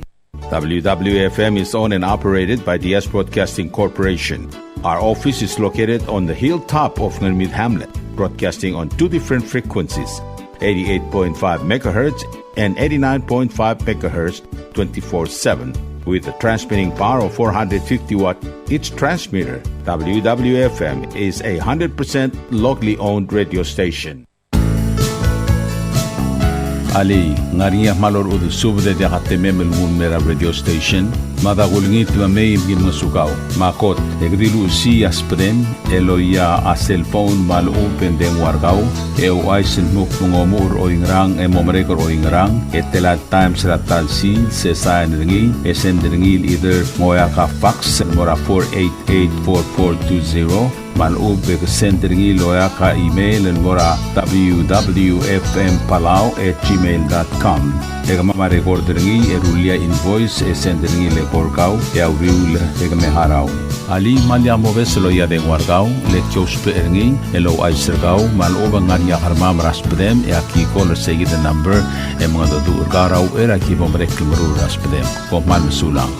W W F M is owned and operated by Diaz Broadcasting Corporation. Our office is located on the hilltop of Ngermid Hamlet, broadcasting on two different frequencies, eighty-eight point five megahertz and eighty-nine point five megahertz, twenty-four seven, with a transmitting power of four hundred fifty watt each transmitter. W W F M is a hundred percent locally owned radio station. Alii, ng ngar er ngii a kmal orechudel subed e diak a temem el nguu el mei er a radio station? Mada kulengit me mei me ki ngosukau. Me a kot, e ke di luchesii a subedem el loia a cell phone me a lechub e ng dengua er kau, e ouchais el dmu kmo ng omuchel er oingerang e mo merek er oingerang, e tela el times er a ta el sils, e sain er ngii, e send er ngii el either ng oeak a fax el mo er a four eight eight four four two zero, me a lechub e ke send er ngii el oeak a email el mo er a W W F M Palau at gmail dot com. E kemam a record er ngii e rullii a invoice e send er ngii el eko er kau e a uriul e ke me harau. Alii, me lak mobes el loia a dengua er kau, le ki ousbech er ngii el ouchais er kau me a lechub e ng ngar er ngii a kermam er a subedem e aki call er seikid el number e mengedecheduch er kau er a uchei er a ki bo merek el meruul er a subedem. Kom kmal mesulang.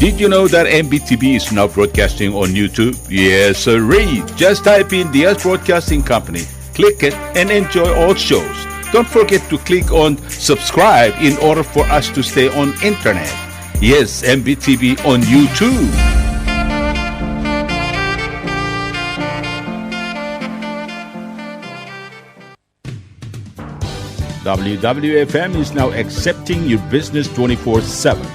Did you know that M B T V is now broadcasting on YouTube? Yes, sirree. Just type in Diaz Broadcasting Company, click it, and enjoy all shows. Don't forget to click on subscribe in order for us to stay on internet. Yes, M B T V on YouTube. W W F M is now accepting your business twenty-four seven.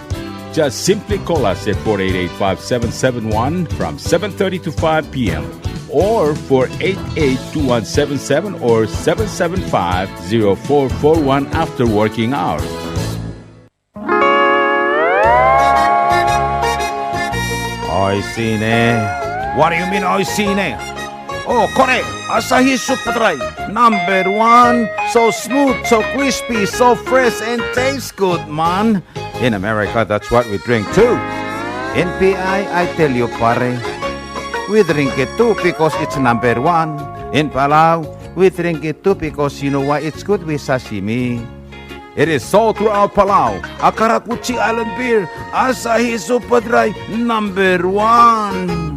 Just simply call us at four eight eight, five seven seven one from seven thirty to five p m, or four eight eight, two one seven seven or seven seven five, zero four four one after working hours. Oishii ne. What do you mean, oishii ne? Oh, kore, Asahi Super Dry, number one. So smooth, so crispy, so fresh, and tastes good, man. In America, that's what we drink too. In P I, I tell you, pare, we drink it too because it's number one. In Palau, we drink it too because you know why? It's good with sashimi. It is sold throughout Palau. A karakuchi island beer, Asahi Super Dry, number one.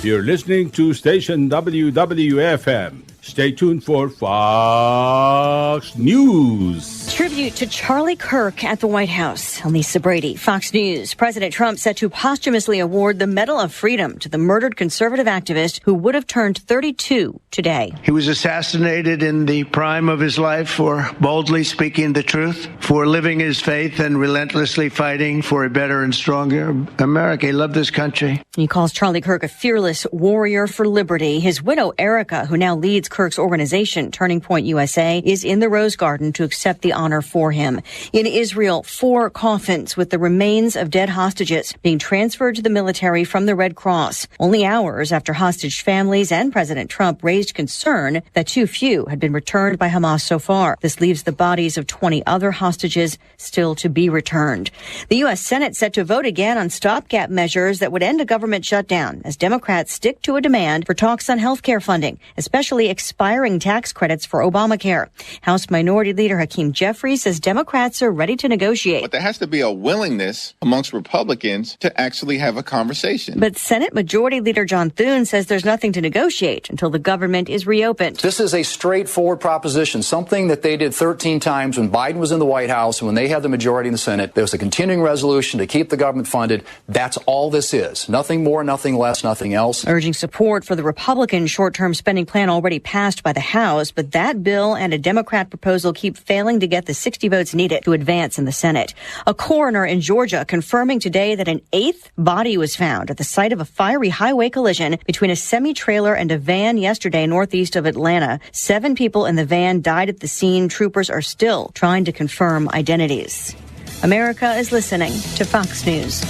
You're listening to station W W F M. Stay tuned for Fox News. Tribute to Charlie Kirk at the White House. I'm Lisa Brady, Fox News. President Trump set to posthumously award the Medal of Freedom to the murdered conservative activist who would have turned thirty-two today. He was assassinated in the prime of his life for boldly speaking the truth, for living his faith and relentlessly fighting for a better and stronger America. He loved this country. He calls Charlie Kirk a fearless warrior for liberty. His widow, Erica, who now leads Kirk's organization, Turning Point U S A, is in the Rose Garden to accept the honor for him. In Israel, four coffins with the remains of dead hostages being transferred to the military from the Red Cross, only hours after hostage families and President Trump raised concern that too few had been returned by Hamas so far. This leaves the bodies of twenty other hostages still to be returned. The U S Senate set to vote again on stopgap measures that would end a government shutdown as Democrats stick to a demand for talks on health care funding, especially expiring tax credits for Obamacare. House Minority Leader Hakeem Jeffries says Democrats are ready to negotiate. But there has to be a willingness amongst Republicans to actually have a conversation. But Senate Majority Leader John Thune says there's nothing to negotiate until the government is reopened. This is a straightforward proposition, something that they did thirteen times when Biden was in the White House and when they had the majority in the Senate. There was a continuing resolution to keep the government funded. That's all this is. Nothing more, nothing less, nothing else. Urging support for the Republican short-term spending plan already passed by the House, but that bill and a Democrat proposal keep failing to get the sixty votes needed to advance in the Senate. A coroner in Georgia confirming today that an eighth body was found at the site of a fiery highway collision between a semi-trailer and a van yesterday northeast of Atlanta. Seven people in the van died at the scene. Troopers are still trying to confirm identities. America is listening to Fox News.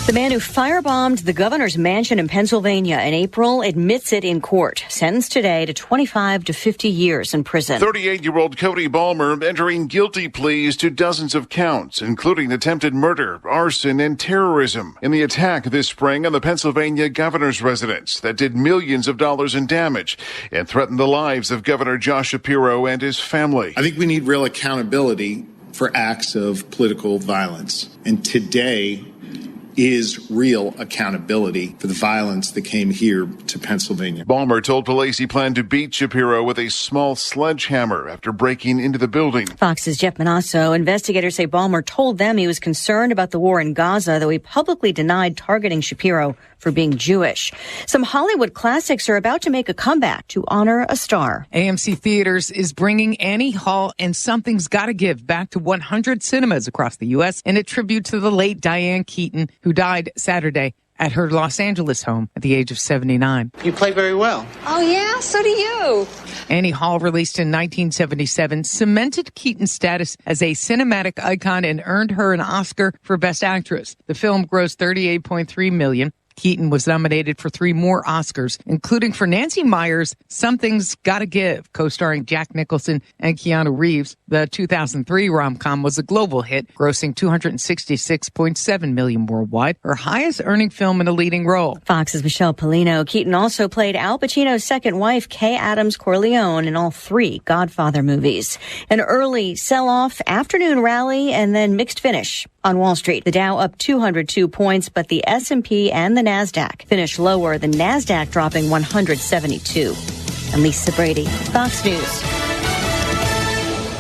The man who firebombed the governor's mansion in Pennsylvania in April admits it in court, sentenced today to twenty-five to fifty years in prison. Thirty-eight-year-old Cody Balmer entering guilty pleas to dozens of counts, including attempted murder, arson, and terrorism, in the attack this spring on the Pennsylvania governor's residence that did millions of dollars in damage and threatened the lives of Governor Josh Shapiro and his family. I think we need real accountability for acts of political violence. And today is real accountability for the violence that came here to Pennsylvania. Balmer told police he planned to beat Shapiro with a small sledgehammer after breaking into the building. Fox's Jeff Monosso. Investigators say Balmer told them he was concerned about the war in Gaza, though he publicly denied targeting Shapiro for being Jewish. Some Hollywood classics are about to make a comeback to honor a star. A M C Theaters is bringing Annie Hall and Something's Gotta Give back to one hundred cinemas across the U S in a tribute to the late Diane Keaton, who died Saturday at her Los Angeles home at the age of seventy-nine. You play very well. Oh, yeah? So do you. Annie Hall, released in nineteen seventy-seven, cemented Keaton's status as a cinematic icon and earned her an Oscar for Best Actress. The film grossed thirty-eight point three million. Keaton was nominated for three more Oscars, including for Nancy Meyers' Something's Gotta Give, co-starring Jack Nicholson and Keanu Reeves. The two thousand three rom-com was a global hit, grossing two hundred sixty-six point seven million worldwide, her highest earning film in a leading role. Fox's Michelle Pollino. Keaton also played Al Pacino's second wife, Kay Adams Corleone, in all three Godfather movies. An early sell-off, afternoon rally, and then mixed finish on Wall Street. The Dow up two hundred two points, but the S and P and the Nasdaq finished lower, the Nasdaq dropping one hundred seventy-two. I'm Lisa Brady, Fox News.